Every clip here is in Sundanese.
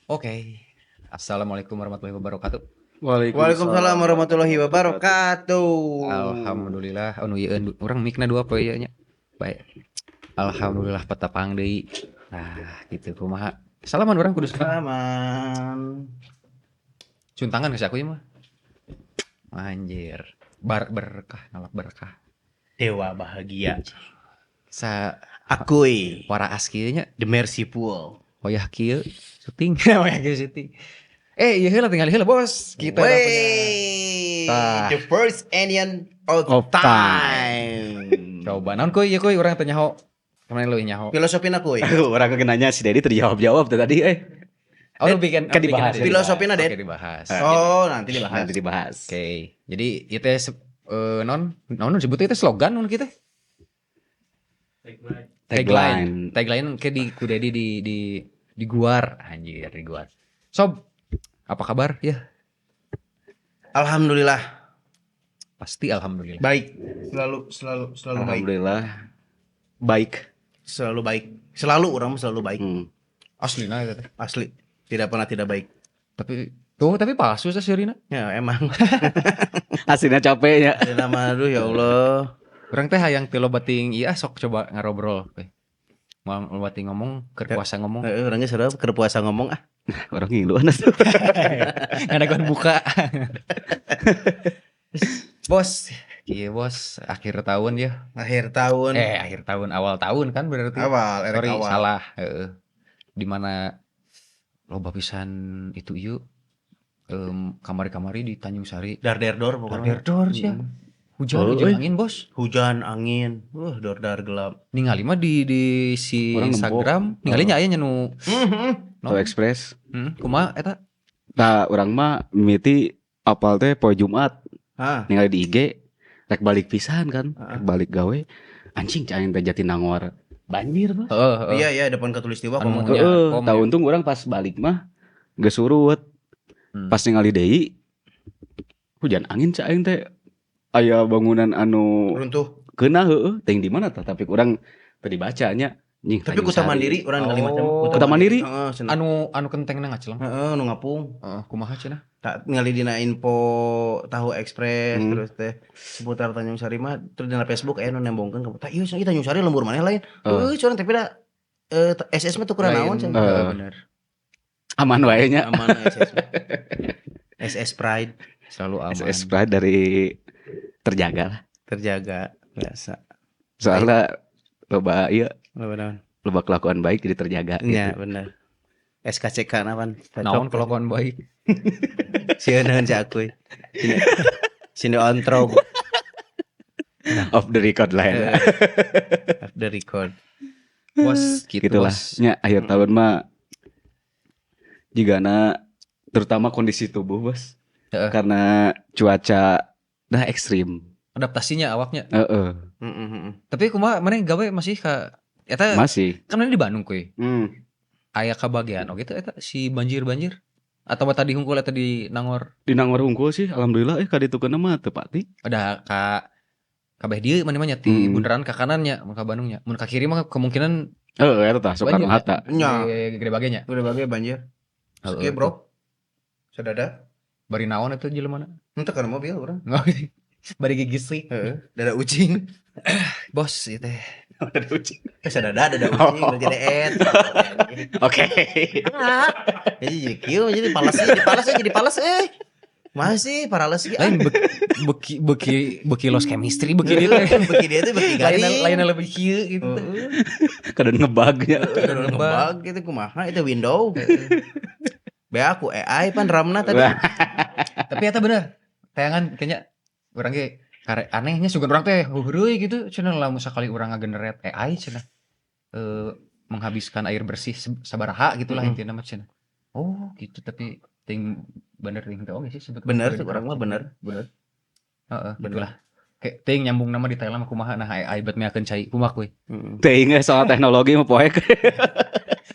Oke. Assalamualaikum warahmatullahi wabarakatuh. Waalaikumsalam warahmatullahi wabarakatuh. Alhamdulillah, anu ieu urang mikna dua poe ieu nya. Baik. Alhamdulillah patepang deui. Nah, gitu kumaha. Salaman urang kudu salaman. Salaman. Cuntangan geus aku ieu mah. Anjir. Bar berkah, ngalap berkah. Dewa bahagia. Sa Akui waraas kieu nya. The Merciful. Wayah kieu syuting, wayah kieu syuting. Eh, ieu heula tinggal heula, Bos. Kita udah punya. Wey, Tah. the first alien of, Of time. Coba naon kuy ieu kuy urang teh nyaho. Kemarin leuwih nyaho. Filosofina kuy. Urang ke nanya si Dedi terjawab-jawab tuh tadi eh. Oh, lu bikin Kan dibahas, bikin Filosofina, Ded. Oke, dibahas. Oh, nanti dibahas. Nanti dibahas. Oke. Jadi itu non non disebutnya itu slogan non kita. Tagline. Tagline kayak di ku Dedi di guar anjir di guar. Sob, apa kabar ya? Alhamdulillah Pasti alhamdulillah. baik. Selalu selalu selalu baik. Alhamdulillah baik. Selalu baik. Selalu urang mah selalu baik. Asli nah itu teh. Asli. Tidak pernah tidak baik. Tapi tuh tapi palsu sih Rina. Ya emang. Aslinya capek ya. Ada nama aduh ya Allah. Urang teh hayang ti loba ting iya sok coba ngarobrol we. Mau loba ting ngomong keur puasa ngomong. Heeh, orangnya sudah keur puasa ngomong ah. Urang ngiluan atuh. Ngadaguan buka. Bos, iya bos, akhir tahun ya. Akhir tahun. Eh, akhir tahun, awal tahun kan berarti. Awal, erek Sorry, awal. salah. Heeh. Di mana loba pisan itu ieu kamari-kamari di Tanjung Sari. Dar der dor pokoknya. Dar dor sih ya. Hujan, Oh, hujan euy. angin, Bos. Hujan, angin. Dor dar gelap. Ningali mah di si Urang nempo. Instagram, ningalinya aya nya nu Tahu Express. Kumaha eta? Nah, urang mah mimiti apal teh poe Jumat. Ah, Ningali di IG rek balik pisan kan, Heeh. rek balik gawe. Anjing cai teh Jatinangor. Banjir, Bos. Heeh, heeh. Iya iya depan Katulistiwa Anu, komo. nya, Heeh, kom tah ya. untung urang pas balik mah geus surut. Pas ningali deui hujan angin cai aing teh aya bangunan anu Runtuh. keuna heueuh teuing di mana tah tapi urang teu dibacanya. Nying Tapi Tanjung Kuta Sari. Mandiri urang ningali macam Oh. Kuta Mandiri? Heeh, cenah. Anu anu kentengna ngaceleng. Heeh, nu ngapung. Heeh, kumaha cenah? Tak ningali dina info Tahu Express terus teh seputar Tanjung Sari mah terus dina Facebook aya nu nembongkeun ka tah ieu cenah Tanjung Sari lembur maneh lain. Heueuh curang tapi da SS mah tukeran naon cenah. Heeh, Eh. bener. Aman wae nya. Aman SS mah. SS Pride Selalu aman. SS Pride dari terjaga lah. terjaga biasa. Soalnya loba ieu Loba naon? loba kelakuan baik jadi terjaga Nya gitu. bener. SKCK napan? Naon kelakuan baik? Sieun si akuy. Sini, sini ontrog. Off the record lah ya. Off the record. Bos, gitu Gitulah. bos. Nya akhir tahun mah jigana terutama kondisi tubuh, Bos. Heeh. Karena cuaca dah ekstrim. Adaptasinya awaknya. Heeh, Tapi kumaha maneh gawe masih ka eta masih. kan maneh di Bandung kuy. Aya kabagian oh gitu eta si banjir-banjir atau tadi hungkul eta di Nangor. Di Nangor hungkul sih alhamdulillah eh kaditukeun mah teu pati. Udah ka kabeh dieu maneh mah nya ti bundaran ka kanannya mun ka Bandungnya. Mun ka kiri mah kemungkinan Heeh, eta tah Soekarno banjir Hatta. Nya. Gede gede bagenya. Udah bage banjir. Heeh, Oke, Bro. Sadada. Bari naon eta jelema? Henteu kana mobil urang. Bari gigisik. Heeh, dada ucing. Bos ieu teh. Ada ucing. Eh sadada dada ucing jadi et. Oke. Jadi jadi kieu jadi pales jadi pales jadi pales eh. Masih parales ge. Lain beki beki beki beki lost chemistry beki dia teh. Beki dia tuh beki Lain garing. lain lebih kieu gitu. Heeh. Kadang ngebugnya. Udah ngebug gitu kumaha itu window. Be aku AI pan ramna tadi. Tapi eta bener. Tayangan kayaknya urang ge kare anehnya sugan urang teh heureui gitu cenah lamun sakali urang ngagenerate AI cenah menghabiskan air bersih sabaraha gitulah intina mah cenah. Oh gitu tapi ting bener ting teh oge sih sebetulnya. Bener tuh urang mah bener. Bener. Heeh, Bener. gitulah. Kayak ting nyambung nama di Thailand mah kumaha nah AI bet meakeun cai kumaha kuy. Heeh. Teuing eh, soal teknologi mah poek.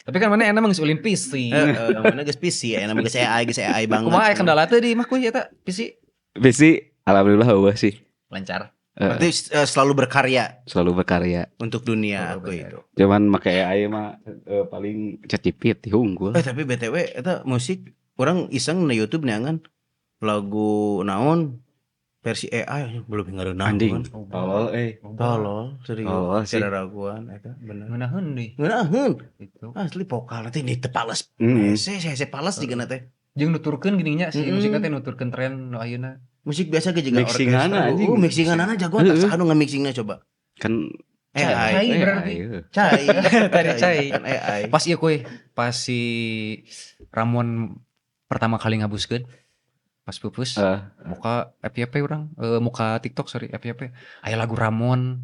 Tapi kan mana enak mah geus ulin PC. Heeh, mana geus PC ya, geus AI banget. Kumaha aya kendala teh di mah kuy eta PC PC alhamdulillah eueuh sih. lancar. Berarti selalu berkarya. Selalu berkarya untuk dunia selalu aku berkarya. Itu. Cuman make AI mah paling ChatGPT unggul. Tapi BTW eta musik orang iseng na YouTube neangan lagu naon versi AI belum ngareunah. Anjing. Tolol euy. Tolol serius. Tolol sih. Kada raguan eta bener. Ngeunaheun deui. Ngeunaheun. Gitu. Asli vokal nanti di teu pales. Hese hese pales jigana teh. Jeung nuturkeun gini nya si musikna teh nuturkeun tren nu ayeuna. Musik biasa ge juga mixinganna anjing. Oh, mixinganna jagoan tak saha nu nge-mixingna coba. Kan AI. Cai berarti. Cai. Tadi cai. Kan AI. Pas ieu kuy, pas si Ramon pertama kali ngabuskeun pas pupus muka FYP urang, muka TikTok sorry FYP. Aya lagu Ramon.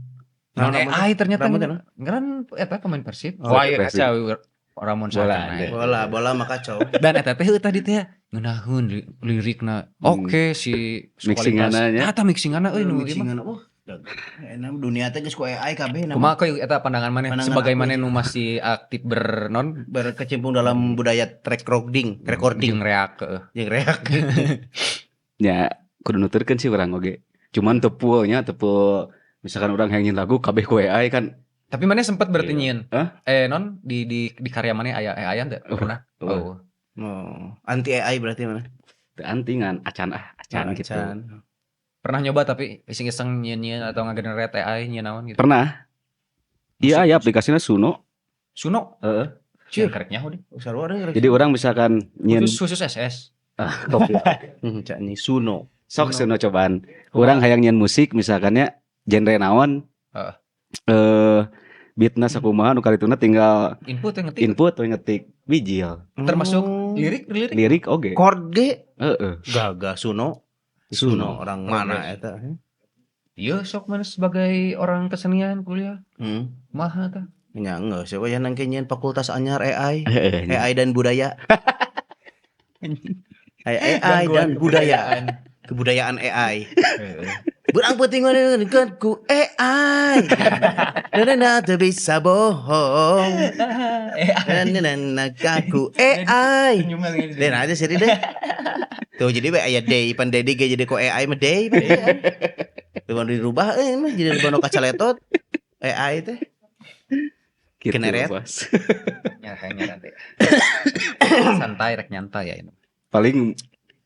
Nah, Nah, AI ternyata Ramon ngaran eta pemain Persib. Oh, Wah, iya Persib. kacau Ramon Bola, Bola. Bola, bola mah kacau. Dan eta teh tadi teh ngeunaheun lirikna. Oke si Mixinganna nya. Nah, eta mixinganna euy nu ieu mah. Mixinganna wah. Enak dunia teh geus ku AI kabeh nama. Kumaha kuy eta pandangan maneh Pandangan sebagai aku maneh nu masih aktif bernon berkecimpung dalam budaya track recording, jeung reak heeh. jeung reak. Ya kudu nuturkeun sih urang oge. Cuman teu nya teu misalkan urang hayang nyin lagu kabeh ku AI kan. Tapi maneh sempet berarti nyieun. Hah? Non di karya maneh aya AI teu pernah? Oh. Oh, anti AI berarti mana? Teu anti ngan acan ah, acan gitu. Acan. Pernah nyoba tapi iseng-iseng nyieun-nyieun atau ngagenerate AI nyieun naon gitu. Pernah. Iya, aya aplikasinya Suno. Suno. Heeh. Cih, karek nyaho deh. Sarua deh. Jadi orang misalkan nyieun khusus SS. Ah, kopi. Cak nih Suno. Sok Suno cobaan. Urang hayang nyieun musik misalkannya genre naon. Heeh. Beatna sakumaha nu karituna tinggal input yang ngetik. Input we ngetik bijil. Termasuk lirik lirik. Lirik oge. Chord ge. Heeh. Gagah Suno. Suno orang mana eta? Iya sok mana sebagai orang kesenian kuliah. Maha tah. Nya geus we nang nyeun fakultas anyar AI. Heeh. AI dan budaya. AI dan budaya. Kebudayaan AI. Berang penting mana ku AI. Nana teu bisa bohong. Nana ku AI. Dan aja sih deh. Tuh jadi we aya day pan dedi ge jadi ku AI mah day. Tuh dirubah mah jadi rubah nu kacaletot. AI teh. Gitu, Keneret. bos. Ya kayaknya nanti. Santai rek nyantai ya ini. Paling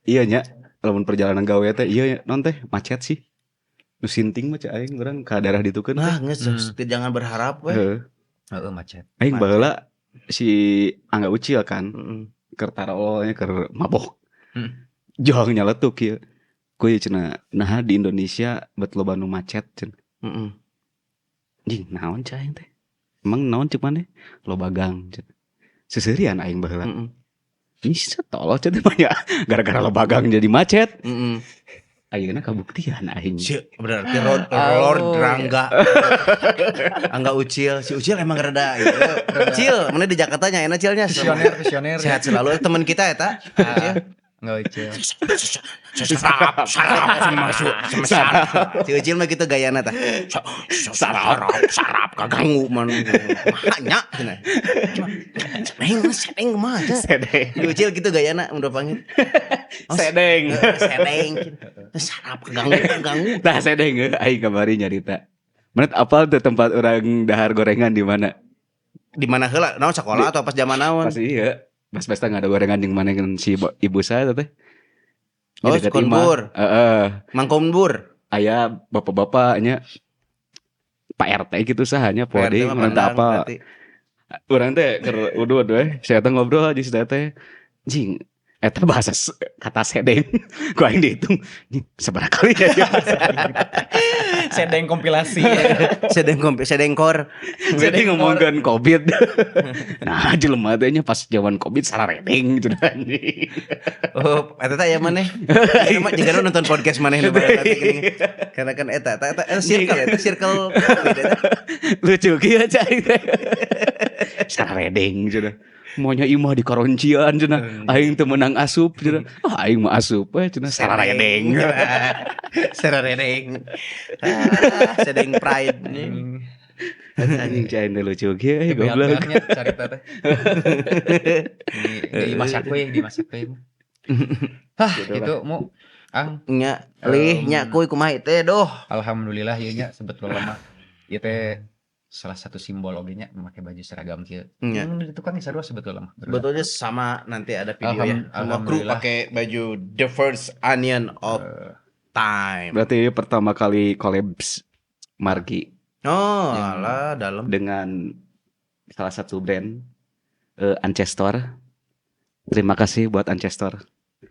iya nya lamun perjalanan gawe teh iya non teh macet sih. Nu sinting mah cek aing urang ka daerah ditukeun teh. Nah, geus jangan berharap we. Heeh. Heeh macet. Aing baheula si Angga Ucil kan. Keur tarolnya keur mabok. Juang nyaletuk ieu. Kuy cenah naha di Indonesia bet loba nu macet cenah. Heeh. Anjing naon cek aing teh? Emang naon cek maneh? Loba gang cenah. Seserian aing baheula. Bisa tolol cenah banyak gara-gara loba gang jadi macet. Ayeuna kabuktian aing. Si, berarti Lord Rangga. Angga Ucil, si Ucil emang rada itu. Cil, mana di Jakarta nya enak Cilnya. Visioner. Sehat selalu teman kita eta. Ucil. Enggak Ucil. Sarap, sarap masuk, sarap. Si Ucil mah gitu gayana tah. Sarap, sarap kaganggu man. Mahanya cenah. Sedeng mah. Sedeng. Si Ucil gitu gayana udah panggil. Sedeng. Sedeng. Sarap kaganggu. Tah sedeng aing kamari nyarita. Menit apal tuh tempat orang dahar gorengan di mana? Di mana heula? Naon sekolah atau pas zaman naon? Pas iya. Pas pesta nggak ada gorengan yang mana dengan si ibu saya teh. Oh, konbur. Heeh. Mangkombur. Aya bapak-bapaknya Pak RT gitu sahanya pode mun teu apa. Urang teh keur udud we, saya teh ngobrol jeung si teh. Jing, eta bahasa kata sedeng. Ku aing dihitung, jing sabaraha kali ya. Sedeng kompilasi. Sedengkor. Jadi ngomongkeun Covid. Nah, jelema teh nya pas zaman Covid sararedeng gitu anjing. Oh, eta teh aya maneh. Ieu mah jiga nonton podcast maneh nu bae geuning. Karena kan eta circle eta circle Covid eta. Lucu kieu cai teh. Sararedeng cenah. Maunya imah di koroncian cenah. Aing teu meunang asup cenah. Ah aing mah asup we cenah sararedeng. Sararedeng. Sedeng pride. Anjing cai teh lucu kieu goblok. Carita teh. Di dimasak we, dimasak we. Hah, gitu mu. Ang Nya lih nya kuy kumaha teh doh. Alhamdulillah ieu nya sebetulna mah ieu teh salah satu simbol oge nya make baju seragam kieu. Nya. Di tukang sarua sebetulna mah. Sebetulnya sama, nanti ada video ya. Semua kru pakai baju The First Onion of Time. Berarti pertama kali collabs Margi. Oh, alah dalam dengan salah satu brand Ancestor. Terima kasih buat Ancestor.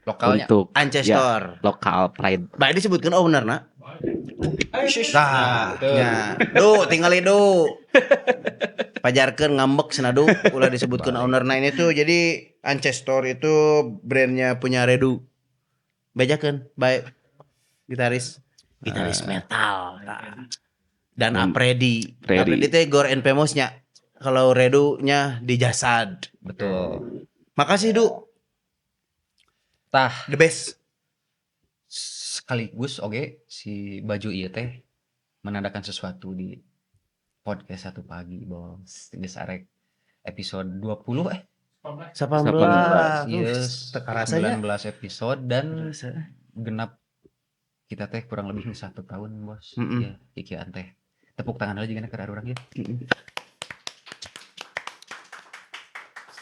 Lokalnya. Untuk Ancestor. Ya, lokal pride. Baik disebutkan owner nak. Tah, nya. Duh, tinggali du. Pajarkeun ngambek cenah du, ulah disebutkeun ownerna ini tuh. Jadi Ancestor itu brandnya punya Redu. Bejakeun, baik gitaris metal. Dan Apredi. Apredi teh Gore and Famous-nya. Kalau Redu-nya di Jasad. Betul. Makasih Du. Tah, the best. Sekaligus oge si baju ieu teh menandakan sesuatu di podcast 1 pagi, Bos. Geus arek episode 20 18. Yes, Teka rasanya. 19 episode dan genap kita teh kurang lebih 1 tahun, Bos. Ya, kikian teh. Tepuk tangan aja juga keur urang ieu.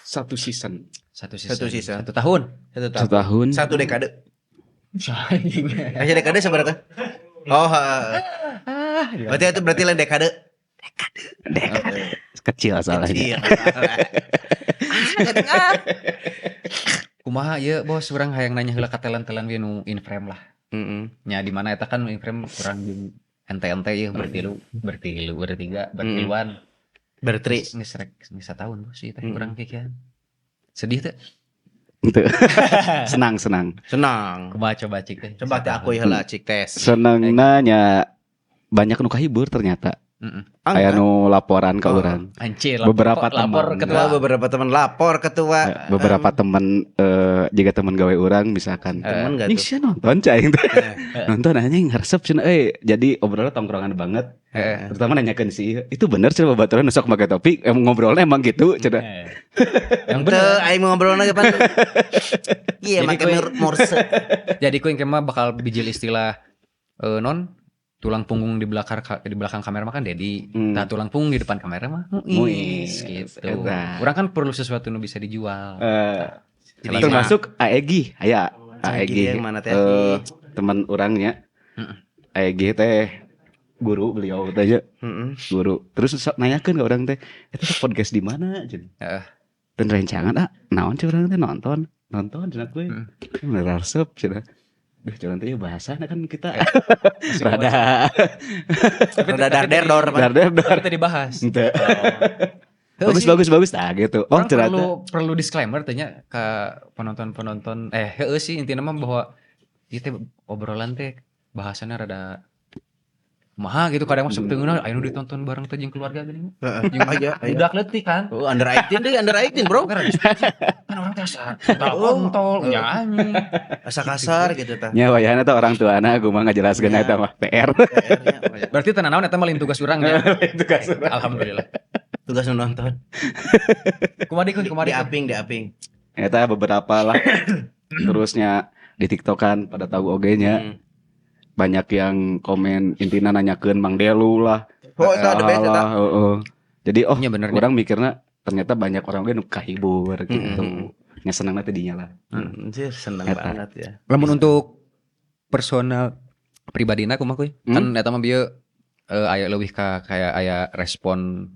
Satu season. Satu season. 1 tahun. 1 tahun. 1 dekade. Kasih dekade seberapa? Oh, berarti itu berarti lain dekade. Dekade. Kecil salahnya. Kumaha ieu Bos, urang hayang nanya heula ka talent-talent we nu in frame lah. Nya di mana eta kan in frame urang jeung ente-ente ieu bertilu, bertiga, bertiluan. Bertri. Geus rek 1 tahun Bos ieu teh urang kikian. Sedih teh? Senang. Senang. Kumaha coba cik teh? Coba teh aku heula cik tes. Senang nanya banyak nu kahibur ternyata. Aya nu laporan ke urang. Anjir, beberapa teman. Lapor ketua. Beberapa teman lapor ketua. Beberapa teman juga teman gawe urang misalkan. Teman enggak tuh? Sia nonton cai teh. Nonton anjing resep cenah euy. Jadi obrolan tongkrongan banget. Terutama nanyakeun si itu bener cenah babaturan nu sok make topi, emang ngobrolnya emang gitu cenah. Yang bener aing ngobrolna ge pan. Iya make morse. Jadi ku engke mah bakal bijil istilah non tulang punggung di belakang kamera mah kan Dedi. Nah, tulang punggung di depan kamera mah Muis gitu. Urang kan perlu sesuatu nu bisa dijual. Termasuk AEG, aya AEG yang mana teh? Teman urangnya. AEG teh guru beliau teh nya. Guru. Terus nanyakeun ka urang teh, eta podcast di mana cenah? Heeh. Dan rencangan naon ceu urang teh nonton cenah kuy. Resep cenah. Duh, jalan teh bahasana kan kita rada dar-der-dor. Tapi tadi dibahas. Henteu. Bagus tah gitu. Oh, perlu perlu disclaimer teh nya ke penonton-penonton heueuh sih intina mah bahwa ieu teh obrolan teh bahasana rada kumaha gitu kadang mah sok teu ngeunah aya nu ditonton bareng teh jeung keluarga geuning. Heeh. Budak leutik kan. Oh, under 18 deui, under 18, Bro. Kan orang teh asa kontol nya anjing. Asa kasar gitu tah. Nya wayahna teh orang tuana kumaha ngajelaskeun eta mah PR. Berarti teu nanaon eta mah lain tugas urang nya. Tugas urang. Alhamdulillah. Tugas nonton. Kumaha deui kumaha di aping. Eta beberapa lah. Terusnya di TikTok kan pada tahu oge nya. Banyak yang komen intina nanyakeun Mang Delu lah. Oh, eta the best eta. Heeh. Jadi oh ya, bener, orang mikirna ternyata banyak orang ge nu kahibur gitu. Nya senangna teh dinya lah. Anjir, seneng banget ya. Lamun untuk personal pribadina kumaha kuy? Kan eta mah bieu aya leuwih ka kayak aya respon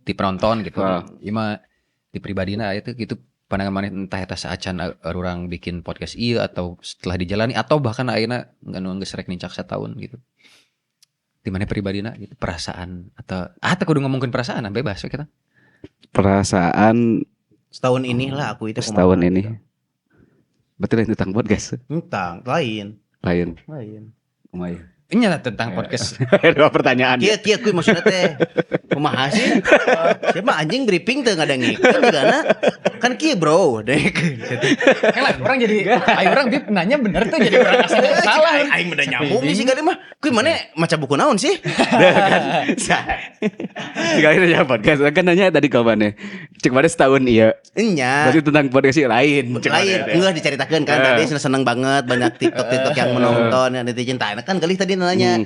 ti penonton gitu. Ieu mah di pribadina aya teh gitu pandangan maneh entah eta saacan urang bikin podcast ieu atau setelah dijalani atau bahkan ayeuna anu geus rek nincak satahun gitu. Di mana pribadina gitu perasaan atau teu kudu ngomongkeun perasaan bebas we kita. Perasaan setahun inilah aku itu setahun ini. Gitu. Berarti lain tentang podcast. Tentang lain. Lain. Lain. Kumaha? Ini tentang podcast. Dua pertanyaan. Kieu kieu kuy maksudnya teh. Kumaha sih? Siapa anjing briefing teh ngadengikeun jigana. Kan kieu bro, dek. Lah, orang jadi ayo orang bib nanya bener tuh jadi orang asal salah. Aing mah nyambung sih kali mah. Kuy mana maca buku naon sih? Kan. Sekali nanya podcast kan nanya tadi ka mana? Cek mana setahun iya. Nya. Berarti tentang podcast lain. Lain. Enggak diceritakeun kan tadi seneng banget banyak TikTok-TikTok yang menonton yang netizen tah kan kali tadi nanya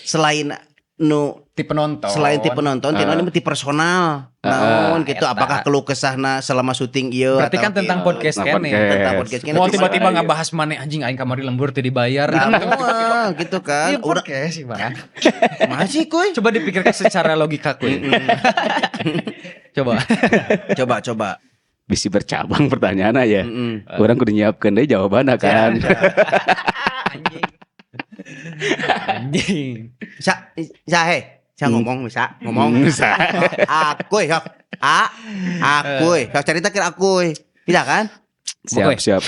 selain nu ti penonton, selain ti penonton, ti naon ti personal, naon gitu, apakah keluh kesahna selama syuting ieu? Berarti kan tentang podcast kene. Tentang podcast kene. Mau tiba-tiba ngabahas maneh anjing aing kamari lembur teu dibayar. Nah, gitu kan. Iya podcast sih, Bang. Masih kuy. Coba dipikirkan secara logika kuy. Coba. Coba. Bisi bercabang pertanyaan aja. Orang kudu nyiapkeun deui jawabanna kan. Anjing. Anjing. Bisa, he. Bisa ngomong, bisa ngomong. Bisa. Akuy, sok. Akuy. Sok cerita ke akuy. Bisa kan? Siap, siap.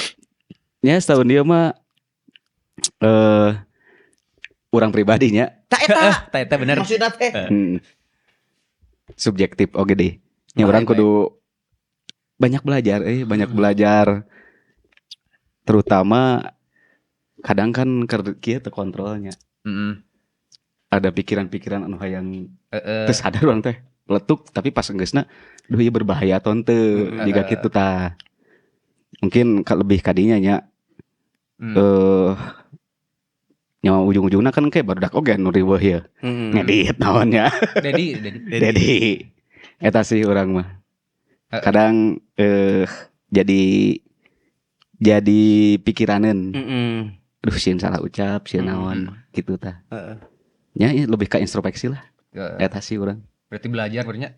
Ya setahun dia mah orang pribadinya. Tak eta. Tak eta bener. Maksudna teh. Subjektif oke deh. Ya orang kudu banyak belajar, banyak belajar. Terutama kadang kan kieu teu kontrolnya. Ada pikiran-pikiran anu hayang teu sadar urang teh letuk tapi pas enggeusna duh ieu berbahaya atau henteu jiga kitu tah. Mungkin lebih kadinya nya. Nya ujung-ujungna kan kayak barudak oge nu riweuh ieu. Ngedit naon nya. Dedi. Eta sih urang mah. Kadang jadi pikiraneun. Aduh sieun salah ucap, sieun naon gitu tah. Ya lebih ke introspeksi lah. Eta sih urang. Berarti belajar berarti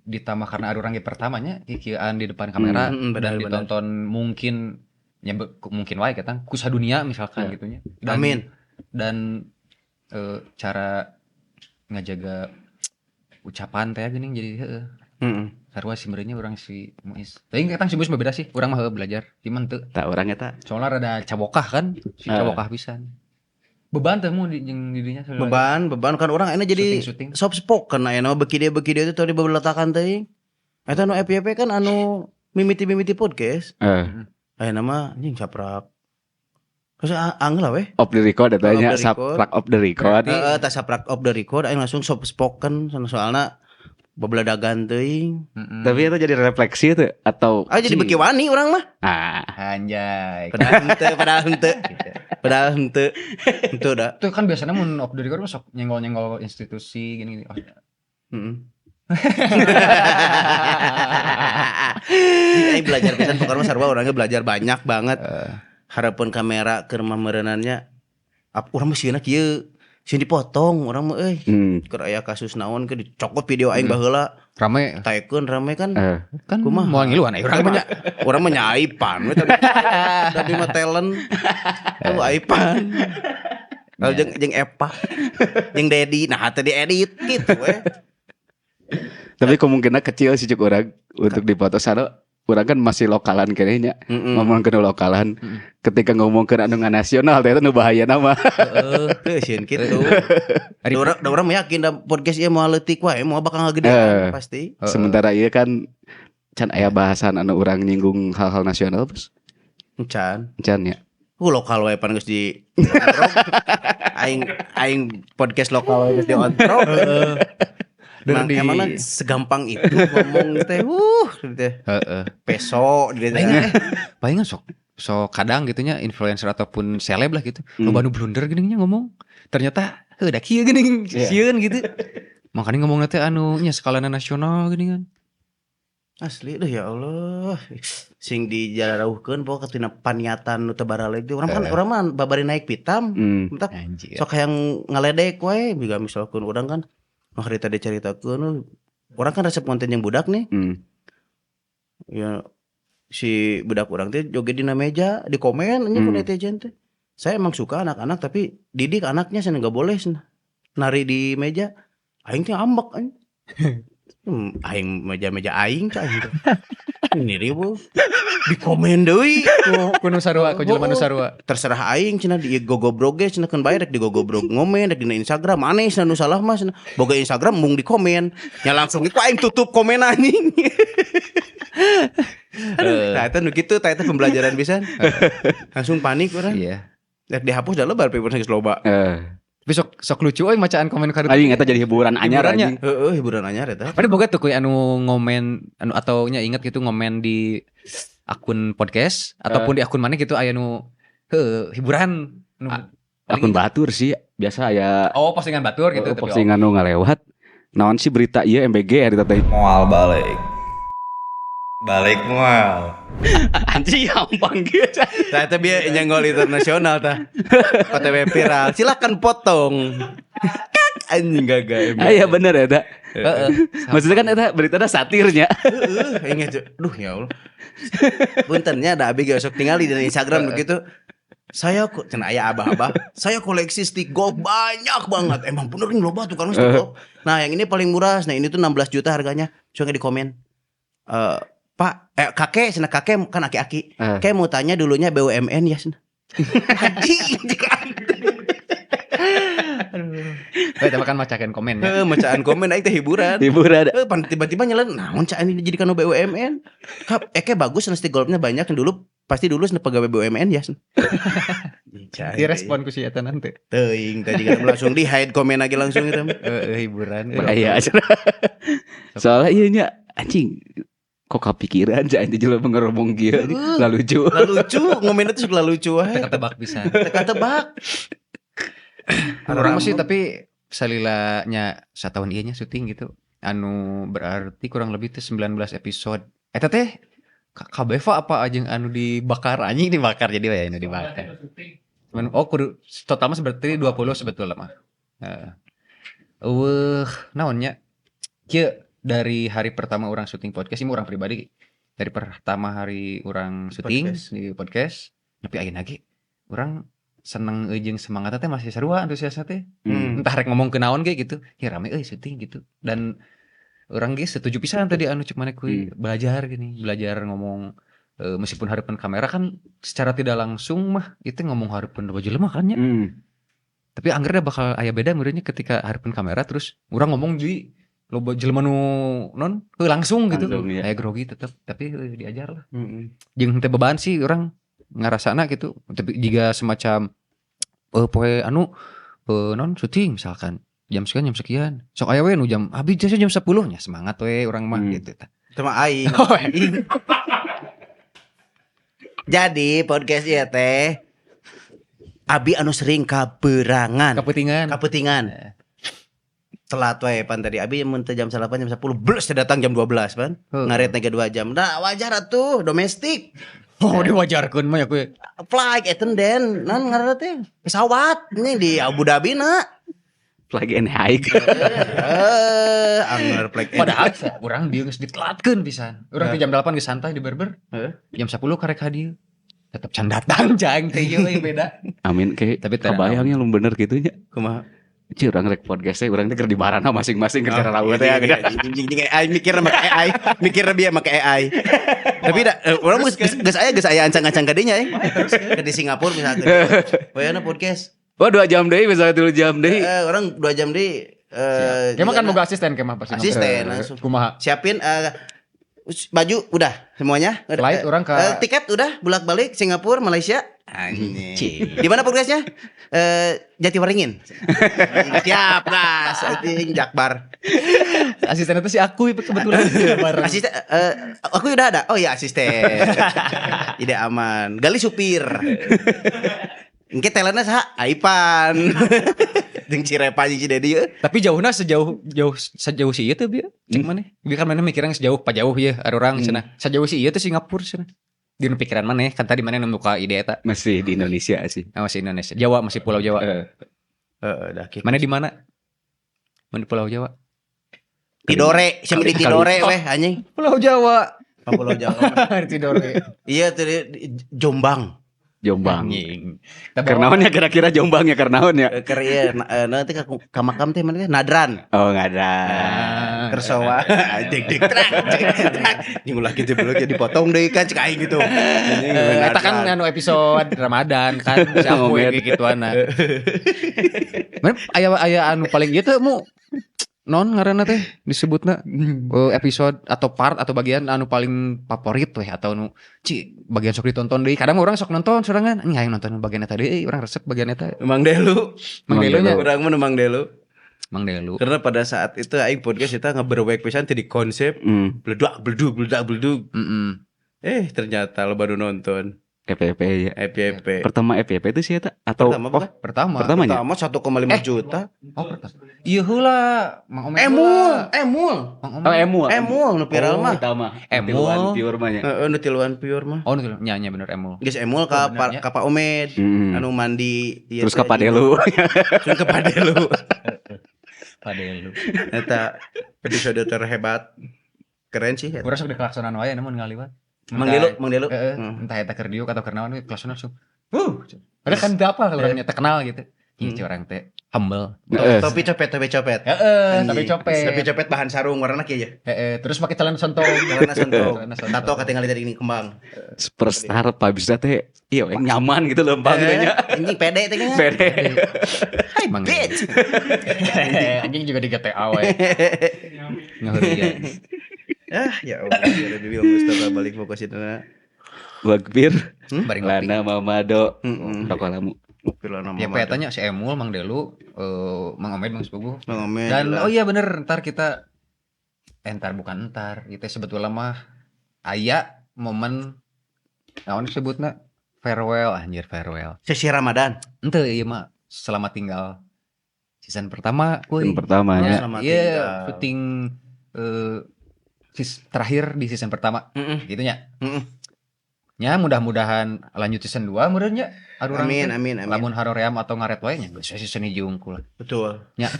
ditambah karena ada orang yang pertamanya kikieuan di depan kamera dan ditonton mungkin ya mungkin wae ketang ku sadunia misalkan gitunya. Dan, amin. Dan cara ngajaga ucapan teh geuning jadi heeh. Sarua sih merenya urang si Muis. Tapi ketang si Muis mah beda sih, urang mah belajar. Cuman teu. Tah urang eta. Soalnya rada cabokah kan, si cabokah pisan. Beban teh mu jeung di dinya. Beban kan urang ayeuna jadi soft spoken ayeuna mah beuki dieu teh tadi bebeletakan teuing. Eta nu FYP kan anu mimiti-mimiti podcast. Ayeuna mah anjing saprak. Terus angel lah weh. Off the record eta nya saprak off the record. Heeh, tah saprak off the record aing langsung soft spoken soalna bebeladagan teuing. Tapi itu jadi refleksi tuh atau jadi beuki wani urang mah. Anjay. Padahal henteu. Padahal henteu. Henteu da. Tuh kan biasanya mun off the record mah sok nyenggol-nyenggol institusi gini-gini. Oh. Aing belajar pisan pokoknya mah sarua orangnya belajar banyak banget. Harapan kamera keur mah meureunannya urang mah sieuna kieu. Sieun dipotong urang mah euy. Keur aya kasus naon keur dicokot video aing baheula. Rame. Taekeun rame kan. Kan kumaha moal ngiluan aya urang mah. Urang mah nyaipan we tadi. Tadi mah talent. Tuh aipan. Lalu jeung Epa, jeung Dedi, nah tadi edit gitu we. Tapi kemungkinan kecil sih cuk urang untuk dipoto sana. Urang kan masih lokalan kayaknya, ngomongkeun lokalan. Ketika ngomongkeun anu nasional teh nu bahaya nama. Heeh, sieun kitu. Da urang yakin da podcast ieu moal leutik wae, moal bakal ngagedean pasti. Sementara ieu kan can aya bahasan anu urang nyinggung hal-hal nasional, Bos. Can. Can ya. Lokal wae pan geus di aing podcast lokal wae geus diontrok. Emangnya segampang itu ngomong teh teh. Peso gitu. Palingan sok kadang gitunya influencer ataupun seleb lah gitu. Loba nu blunder geuning nya ngomong. Ternyata heuh da kieu geuning sieun gitu. Makanya ngomongna teh anu nya skalana nasional geuning kan. Asli deh ya Allah. Sing dijarauhkeun pokok tina paniatan nu teu baraleg teh. Urang kan urang mah babari naik pitam. Entak sok hayang ngaledek wae juga misalkeun urang kan hari tadi caritakeun orang kan resep konten yang budak nih. Ya si budak orang teh joget dina meja di komen nya ku netizen teh. Saya emang suka anak-anak tapi didik anaknya sana enggak boleh nari di meja. Aing teh ambek aing. Aing meja-meja aing teh aing teh. Ini ribu. Di komen deui. Ku nu sarua, ku jelema nu sarua. Terserah aing cenah, di gogobrog ge cenah keun bae, rek di gogobrog ngomen, rek dina Instagram maneh cenah nu salah mah cenah. Boga Instagram mung di komen. Nya langsung ku aing tutup komen anjing. Aduh, nah eta nu kitu tah, eta pembelajaran pisan. Langsung panik urang. Iya. Rek dihapus da lebar paper geus loba. Tapi sok sok lucu euy macaan komen ka Anjing, eta jadi hiburan anyar. Hiburannya. Anjing. Heeh, hiburan anyar eta. Padahal boga tuh kuy anu ngomen anu atau nya inget gitu ngomen di akun podcast ataupun di akun mana gitu, aya nu heuh hiburan nu Akun batur sih biasa aya. Oh, postingan batur gitu, tapi Postingan nu ngalewat. Naon sih berita ieu MBG hari teh. Moal balik. Balik moal. Anjing, gampang gitu. Tah eta bieu nyenggol internasional tah. OTW viral. Silakan potong. Kak, anjing gagah. Ah, iya bener eta. Heeh. Maksudnya kan eta beritanya satirnya. Heeh, inget. Duh, ya Allah. Puntennya ada abi ge sok tingali di Instagram begitu. Saya kok cenah aya abah-abah, saya koleksi stick golf banyak banget. Emang bener nih loba tukang stick golf. Nah, yang ini paling murah. Nah, ini tuh 16 juta harganya. Coba di komen. Pak, kakek, cenah kakek kan aki-aki. Kayak mau tanya dulunya BUMN ya cenah. Anjing. Eh, tapi kan macakeun komen ya. Heeh, macaan komen aing teh hiburan. Hiburan. Eh, pan tiba-tiba nyelen naon cak ini jadi kanu BUMN. Kap, kayak bagus stick golfnya banyak dulu, pasti dulu cenah pegawai BUMN ya. Direspon ku si eta nanti. Teuing tadi kan langsung di hide komen lagi langsung itu. Heeh, hiburan. Bahaya. Soalnya iya nya anjing, kok kepikiran aja anjing jelema ngerobong kieu anjing. Lah lucu. Lah lucu, ngomennya tuh suka lucu wae. Teka tebak bisa. Teka tebak. Urang masih tapi salilanya satahun ieu nya syuting gitu. Anu berarti kurang lebih teh 19 episode. Eta teh KBV apa aja anu dibakar anjing, dibakar jadi we anu dibakar. Cuman oh kudu total mah berarti 20 sebetulnya mah. Heeh. Eueuh naon nya? Kieu dari hari pertama urang syuting podcast ini, urang pribadi, dari pertama hari urang syuting Podcast. di podcast tapi ayeuna ge urang seneng jeung semangatnya teh masih sarua antusiasnya teh. Entah rek ngomong ke naon ge gitu ya, rame euy syuting gitu, dan urang ge setuju pisan tadi anu cek maneh kuy, belajar gini, belajar ngomong, meskipun harapan kamera kan secara tidak langsung mah itu ngomong harapan baju lemah kan ya. Tapi anggernya bakal aya beda meureunnya ketika harapan kamera terus urang ngomong di loba jelema nu non heuh langsung gitu. Langsung, iya. Aya grogi tetep, tapi diajar lah. Heeh. Jeung teu beban sih urang ngarasana gitu, tapi jika semacam poe anu non syuting misalkan jam sekian sok aya we nu jam habis jam 10 nya semangat we urang mah gitu tah. Sama aing. Jadi podcast ieu teh abi anu sering kaberangan. Kaputingan. Kaputingan. Telat wae pan tadi abi mun teu jam 8 jam 10 blus teh datang jam 12 pan. Heeh. Ngaret ge 2 jam. Nah wajar atuh domestik. Oh, diwajarkeun mah ya kuy. Flight attendant nan ngaranna teh pesawat ini di Abu Dhabi na. Flag and hike. Eh, anger flight Padahal urang dieu geus ditelatkeun pisan. Urang teh jam 8 geus santai di berber. Heeh. Jam 10 karek ka dieu. Tetep can datang jang teh ieu euy beda. Amin ke. Tapi teh kebayangnya lu bener gitu nya. Kumaha? Ci urang rek podcast teh urang teh keur di barana masing-masing keur cara rawu teh. Iya, anjing anjing AI mikirna make AI, mikirna bieu make AI. Tapi da urang geus aya ancang-ancang ka dinya eh. Ke di Singapura misalnya. Wayana podcast. Wah, 2 jam deui misalnya 3 jam deui. Urang 2 jam deui Kemah kan juga boga asisten kemah pasti. Asisten langsung. Kumaha? Siapin baju udah semuanya. Udah, Flight orang ke tiket udah bolak-balik Singapura, Malaysia. Anjing. Di mana podcastnya? Jatiwaringin. Siap, gas. Anjing Jakbar. Asisten itu si aku kebetulan. Bareng. Asisten aku udah ada. Oh iya asisten. Tidak aman. Gali supir. Engke talentna saha? Aipan. Jeung Cirepa jeung si Dedi euy. Tapi jauhna sejauh jauh sejauh si ieu teh bieu. Cek maneh. Bieu kan maneh mikirna sejauh pajauh ieu urang cenah. Sejauh si ieu teh Singapura cenah. Di nu pikiran maneh kan tadi maneh nu muka ide eta. Masih di Indonesia sih. Nah, masih Indonesia. Jawa, masih Pulau Jawa. Heeh, dah kitu. Mana di mana? Mana di Pulau Jawa? Tidore, siapa di Tidore weh anjing. Pulau Jawa. Oh, Pulau Jawa. Tidore. Iya tuh di Jombang. Jombang. Anjing. Karnaon ya kira-kira Jombang ya karnaon ya? Keur ieu nanti ka ka makam teh mana teh Nadran. Oh, nggak ada. Kersoa deg deg trak deg trak. Jeung ulah kitu belum dipotong deui kan cek aing gitu. Eta kan anu episode Ramadan kan si aku gituana. Mana aya anu paling ieu teh mu non ngaranna teh disebutna episode atau part atau bagian anu paling favorit weh atau nu ci bagian sok ditonton deui. Kadang orang sok nonton sorangan, anjing hayang nonton bagian eta deui, urang resep bagian eta. Mang Delu. Mang Delu nya. Urang mah Mang Delu. Mang Delu. Karena pada saat itu aing podcast eta ngeberwek pisan teh di konsep bledak bledug bledak bledug. Ternyata lo baru nonton. FYP ya. FYP. Pertama FYP itu sih eta atau pertama, oh, pertama. Pertama 1,5 juta. Oh, pertama. Iya heula, Mang Omed. Emul. Oh, Emul. Emul nu viral mah. Emul. Pure mah nya. Heeh, nu tiluan pure mah. Oh, nu tiluan. Nya bener Emul. Geus Emul ka ka Pak Omed anu mandi terus ka Padelu. Terus ka Padelu. Padelu. Eta episode terhebat. Keren sih. Urang sok dikelaksonan wae namun ngaliwat. Mang Delu. Entah eta keur diuk atau keur naon we kelaksonan langsung. Padahal kan teu apa kalau orangnya terkenal gitu. Ieu orang teh humble. Topi copet. Heeh, topi copet. Topi copet bahan sarung warna kieu ya. Heeh, terus pakai celana sontong. Tato katingali tadi ini kembang. Superstar Pak bisa teh iya nyaman gitu lempang gitu nya. Anjing pede teh kan. Pede. Hai Mang. Bitch. Anjing juga di GTA we. Ngahurian. Ah ya Allah, ya Rabbi Mustafa balik fokus itu na. Wakbir, Lana Mamado, rokok lamu. Ya petanya si Emul, Mang Delu, Mang Omed, Mang Sepugu. Mang Omed. Dan oh iya bener, ntar kita, ntar bukan ntar, itu sebetulnya mah aya momen, naon disebutna farewell, anjir farewell. Sesi Ramadan. Ente iya mah selamat tinggal season pertama, kuy. Season pertama ya. Iya, syuting terakhir di season pertama, gitu nya. Ya mudah-mudahan lanjut season 2 meureun. Amin amin amin. Lamun haroream atau ngaret wae nya geus season hiji unggul. Betul. Nya.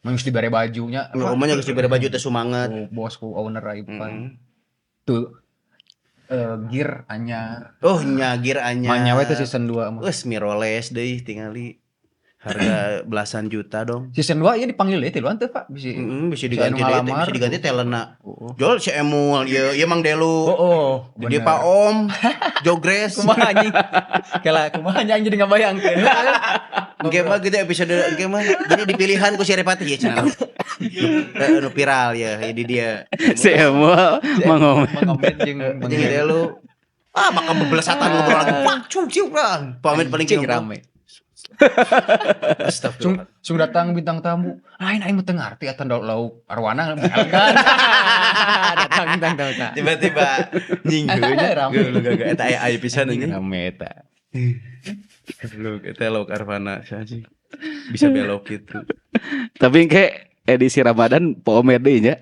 Mun geus dibere bajunya. Mun geus dibere baju teh sumanget. Bosku owner Aipan. Tuh gear anyar. Oh nya gear anyar. Manya we teh season 2 mah. Geus miroles deui tingali. Harga belasan juta dong. Season 2 ya dipanggil deui tiluan teh Pak. Bisa diganti deui, bisa diganti talentna. Jol si Emul, ieu Mang Delu. Oh, jadi Pak Om, Jogres. Kumaha anjing. Kela kumaha anjing jadi ngabayangkeun. Engke mah gitu episode engke mah jadi dipilihan ku si Repati ya cenah. Nu viral ya, jadi dia. Si Emul Mang Omed. Mang Omed jeung Mang Delu. Ah, maka bebelesatan ngobrol lagi. Pak, cium lah. Pak Omed paling rame. Sung datang bintang tamu. Lain aing mah teu ngarti eta lauk arwana kan. Datang bintang tamu. Tiba-tiba nyinggung rame. Gak eta aya aya pisan anjing. Rame eta. Goblok eta lauk arwana sih. Bisa belok gitu. Tapi engke edisi Ramadan po Omed deui nya.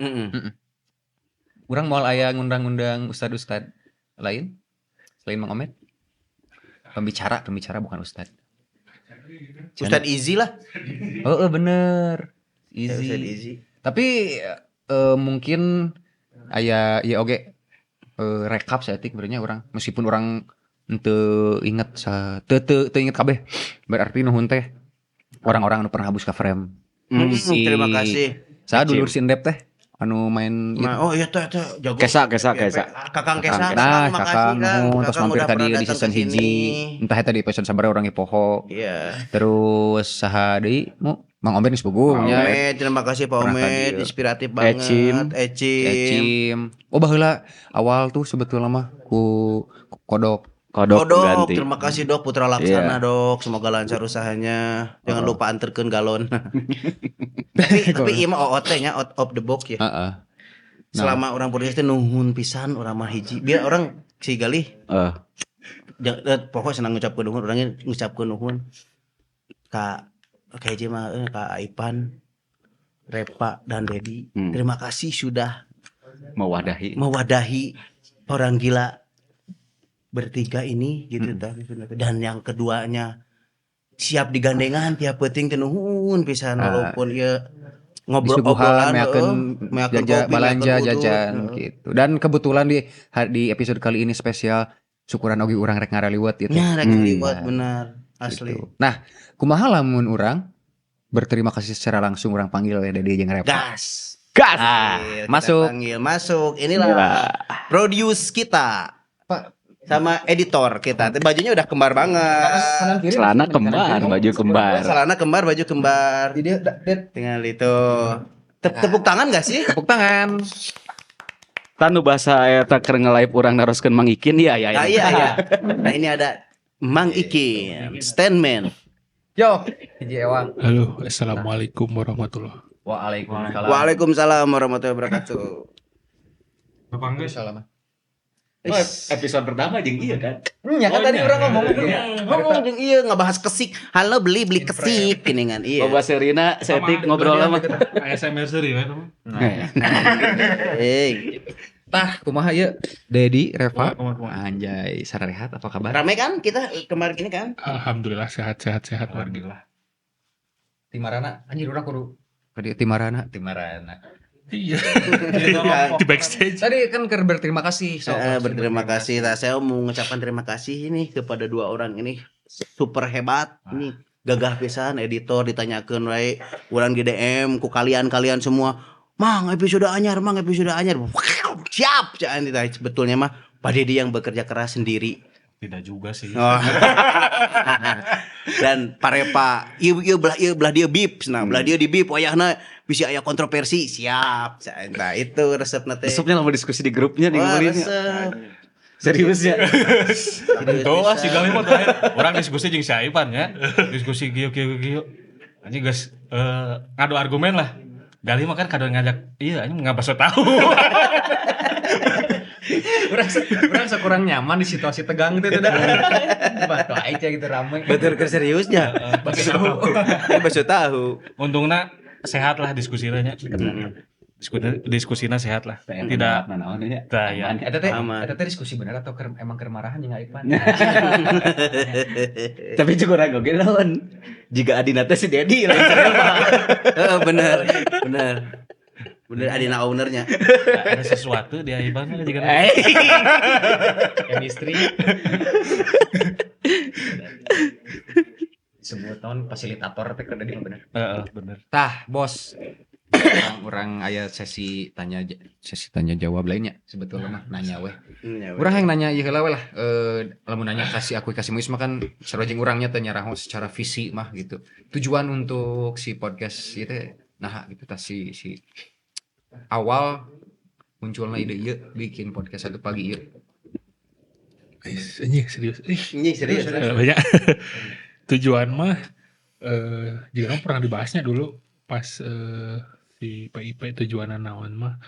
Urang moal aya ngundang-ngundang ustad-ustad lain selain Mang Omed. Pembicara bukan ustad. Ustad Easy lah. Oh, bener. Easy. Ustad Easy. Tapi mungkin aya ya oge rekap saeutik benernya urang meskipun urang teu inget teu inget kabeh. Berarti nuhun teh orang-orang anu pernah habus ka frame. Terima kasih. Saha dulur si Endep teh anu main nah, oh iya teh jago. Kesa. Kakang Kesa. Nah, Kakang nuhun terus mampir tadi di season hiji. Entah eta di episode sabaraha urang poho. Iya. Terus saha deui mu Mang Omed geus puguh Mang nya. Omed, terima kasih Pak Omed, inspiratif banget. Ecim. Oh baheula awal tuh sebetulnya mah ku Kodok. Kodok ganti. Terima kasih Dok Putra Laksana Dok, semoga lancar usahanya. Jangan lupa anterkeun galon. Tapi ieu mah OOT nya out of the box ya. Heeh. Selama orang podcast teh nuhun pisan urang mah hiji. Biar orang si Galih. Pokoknya senang ngucapkeun nuhun, orangnya ngucapkeun nuhun ka hiji mah ka Aipan, Repa dan Dedi. Terima kasih sudah mewadahi orang gila bertiga ini gitu dan yang keduanya siap digandengan tiap penting teh nuhun pisan walaupun ieu ngobrol obrolan meakeun kopi, balanja jajan gitu. Dan kebetulan di episode kali ini spesial Syukuran oge urang rek ngaraliwet gitu. Nya rek liwat benar. Asli. Gitu. Nah, kumaha lamun urang berterima kasih secara langsung urang panggil ya Dedi jeung Repa. Gas. Gas. Ah, Kita masuk. Panggil masuk. Inilah produce kita. Pak. Sama editor kita. Bajunya udah kembar banget. Celana kembar, baju kembar. Celana kembar, baju kembar. Jadi dia Tinggal itu. Tepuk tangan gak sih? tepuk tangan. Tanu bahasa eta keur nge-live urang naroskeun Mang Ikin ya ya. Nah, iya iya. Nah, ini ada Mang Ikin, Standman. Yo, hiji ewang. Halo, assalamualaikum warahmatullahi. Waalaikumsalam. Waalaikumsalam warahmatullahi wabarakatuh. Waalaikumsalam. Episode pertama jeung ieu kan. Ya kan tadi orang ngomong. Ngomong jeung ieu ngebahas kesik. Halo beli beli kesik gini kan. Iya. Loba serina setik ngobrol sama. ASMR seri we mah. Eh, Tah, kumaha ieu? Dedi, Reva. Anjay, sarehat apa kabar? rame kan kita kemarin ini kan? Alhamdulillah sehat-sehat sehat warga. Timarana, anjir urang kudu ka dieu Timarana, Timarana. Iya. Di backstage. Tadi kan keur berterima kasih sok. Berterima kasih. Nah, saya mau mengucapkan terima kasih ini kepada dua orang ini super hebat nih. Gagah pisan editor ditanyakeun wae urang di DM ku kalian-kalian semua. Mang episode anyar, mang episode anyar. Siap, caan sebetulnya mah Pak Dedi yang bekerja keras sendiri. Tidak juga sih. Oh. Dan Parepa, ieu ieu belah dia bip, nah belah dia di bip wayahna bisa aya kontroversi, siap. Nah, itu resepna teh. Resepnya lama diskusi di grupnya nih Wah, kemarin. resep. Serius ya. Tuh ah si Galih mah terakhir. Orang diskusi jeung si Aipan ya. Diskusi kieu kieu kieu. Anjing geus ngadu argumen lah. Galih mah kan kadang ngajak, iya anjing ngabaso tahu. Urang sekurang nyaman di situasi tegang gitu dah. Batu aja gitu rame. Betul ke seriusnya. Bakso tahu. Bakso tahu. Untungna sehat lah diskusinya nya. Diskusina sehat lah. Tidak nanaon nya. Tah ya. Eta teh Aman. eta teh diskusi bener atau emang keur marahan jeung Aipan? Tapi juga urang oge lawan. Jika adina teh si Dedi lain Heeh, bener. Bener. Bener adina ownernya. Ada sesuatu di Aipan mah juga. Chemistry. Semua tahun fasilitator teh keur Dedi mah bener. Heeh, bener. Tah, bos. Orang aya sesi tanya jawab lainnya sebetulnya mah nanya weh. Urang yang nanya ieu heula we lah. Lamun nanya kasih aku kasih muis mah kan sarua jeung urangnya teh nyaraho secara visi mah gitu. Tujuan untuk si podcast ieu teh nah gitu tah si awal munculna ide ieu bikin podcast satu pagi ieu. Ini serius. Ini serius. Banyak. Tujuan mah jika pernah dibahasnya dulu pas si PIP tujuanan naon mah.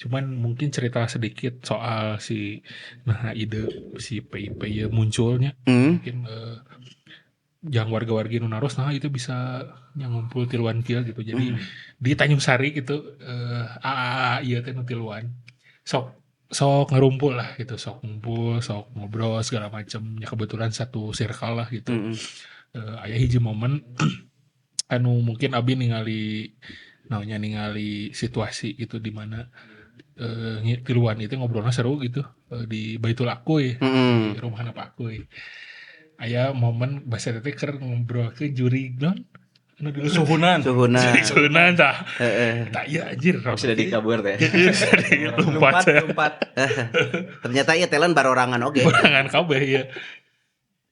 Cuman mungkin cerita sedikit soal si nah ide si PIP ya munculnya. Mungkin yang warga-wargi nu naros nah itu bisa yang ngumpul tiluan kieu gitu. Jadi di Tanjung Sari gitu AAA ieu teh nu tiluan. Sok ngerumpul lah gitu, sok ngumpul, sok ngobrol segala macam. Ya kebetulan satu circle lah gitu. Aya hiji momen anu mungkin abi ningali naonnya ningali situasi gitu di mana tiluan itu ngobrolnya seru gitu di Baitul Akuy, di rumah Pak Akuy. Aya momen bahasa teh keur ngobrol ke juri non anu dulu Suhunan. Suhunan tah. Heeh. Tah ieu anjir. Sudah dikabur teh. Lompat. Ternyata ieu talent barorangan oge. Barorangan kabeh ieu.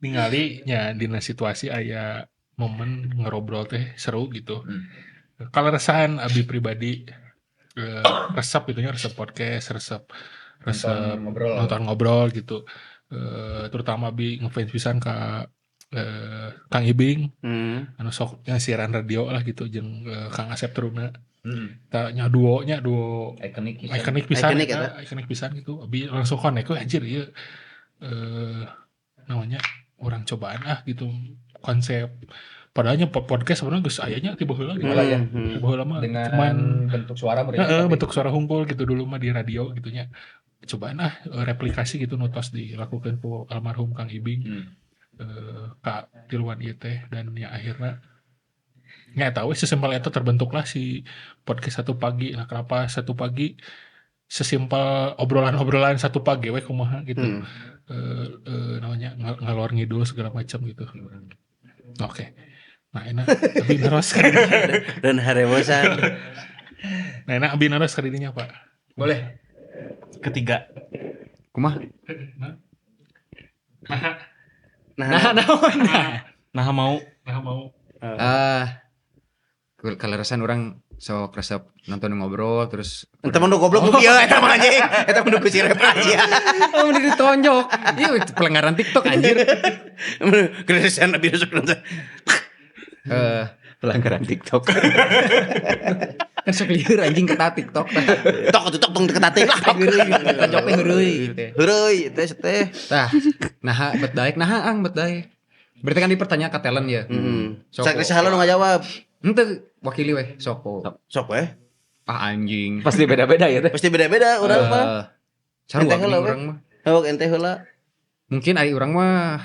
Ningali nya dina situasi aya momen ngerobrol teh seru gitu. Kalau resahan abi pribadi resep itunya resep podcast, resep ngobrol. Nonton ngobrol gitu. Terutama abi ngefans pisan ka Kang Ibing, anu sok siaran radio lah gitu jeung Kang Asep Teruna. Nya duo ikonik pisan, ikonik pisan gitu. Abi langsung connect we anjir ieu namanya orang cobaan ah gitu konsep. Padahalnya podcast sebenarnya geus ayanya tiba heula gitu. Ya. Tiba heula mah dengan cuman bentuk suara bentuk suara hungkul gitu dulu mah di radio gitunya. Cobaan ah replikasi gitu nutos dilakukan ku almarhum Kang Ibing. Ka tiluan ieu teh dan ya akhirnya nggak tahu sesimpel itu terbentuklah si podcast satu pagi. Nah kenapa satu pagi? Sesimpel obrolan-obrolan satu pagi we kumaha gitu. Namanya ngalor ngidul segala macam gitu. Oke. Nah, enak abi naros ka Dan harebosan. Nah, enak abi naros ka dirinya, Pak. Boleh. Ketiga. Kumaha? Nah, Nah, mau Nah, mau Kaleresan urang sok resep nonton ngobrol terus Ente mah nu goblok nu kieu eta mah anjing. Eta mah nu ku si Repa aja. Oh, udah ditonjok. Iya, itu pelanggaran TikTok anjir. Kaleresan abi sok nonton. Pelanggaran TikTok. Kan sok lieur anjing keta TikTok. Tok atuh tok tong deket lah. Ditonjok teh heureuy gitu. Heureuy teh teh. Tah, naha bet daek, naha ang bet daek. Berarti kan dipertanya ka talent ya. Heeh. Sok. Sak saha nu ngajawab? Henteu wakili weh sok. Sok weh. Ah anjing. Pasti beda-beda ya teh. Pasti beda-beda urang mah. Sarua Ente heula geuning we. urang mah. Heuh ente heula. Mungkin ari urang mah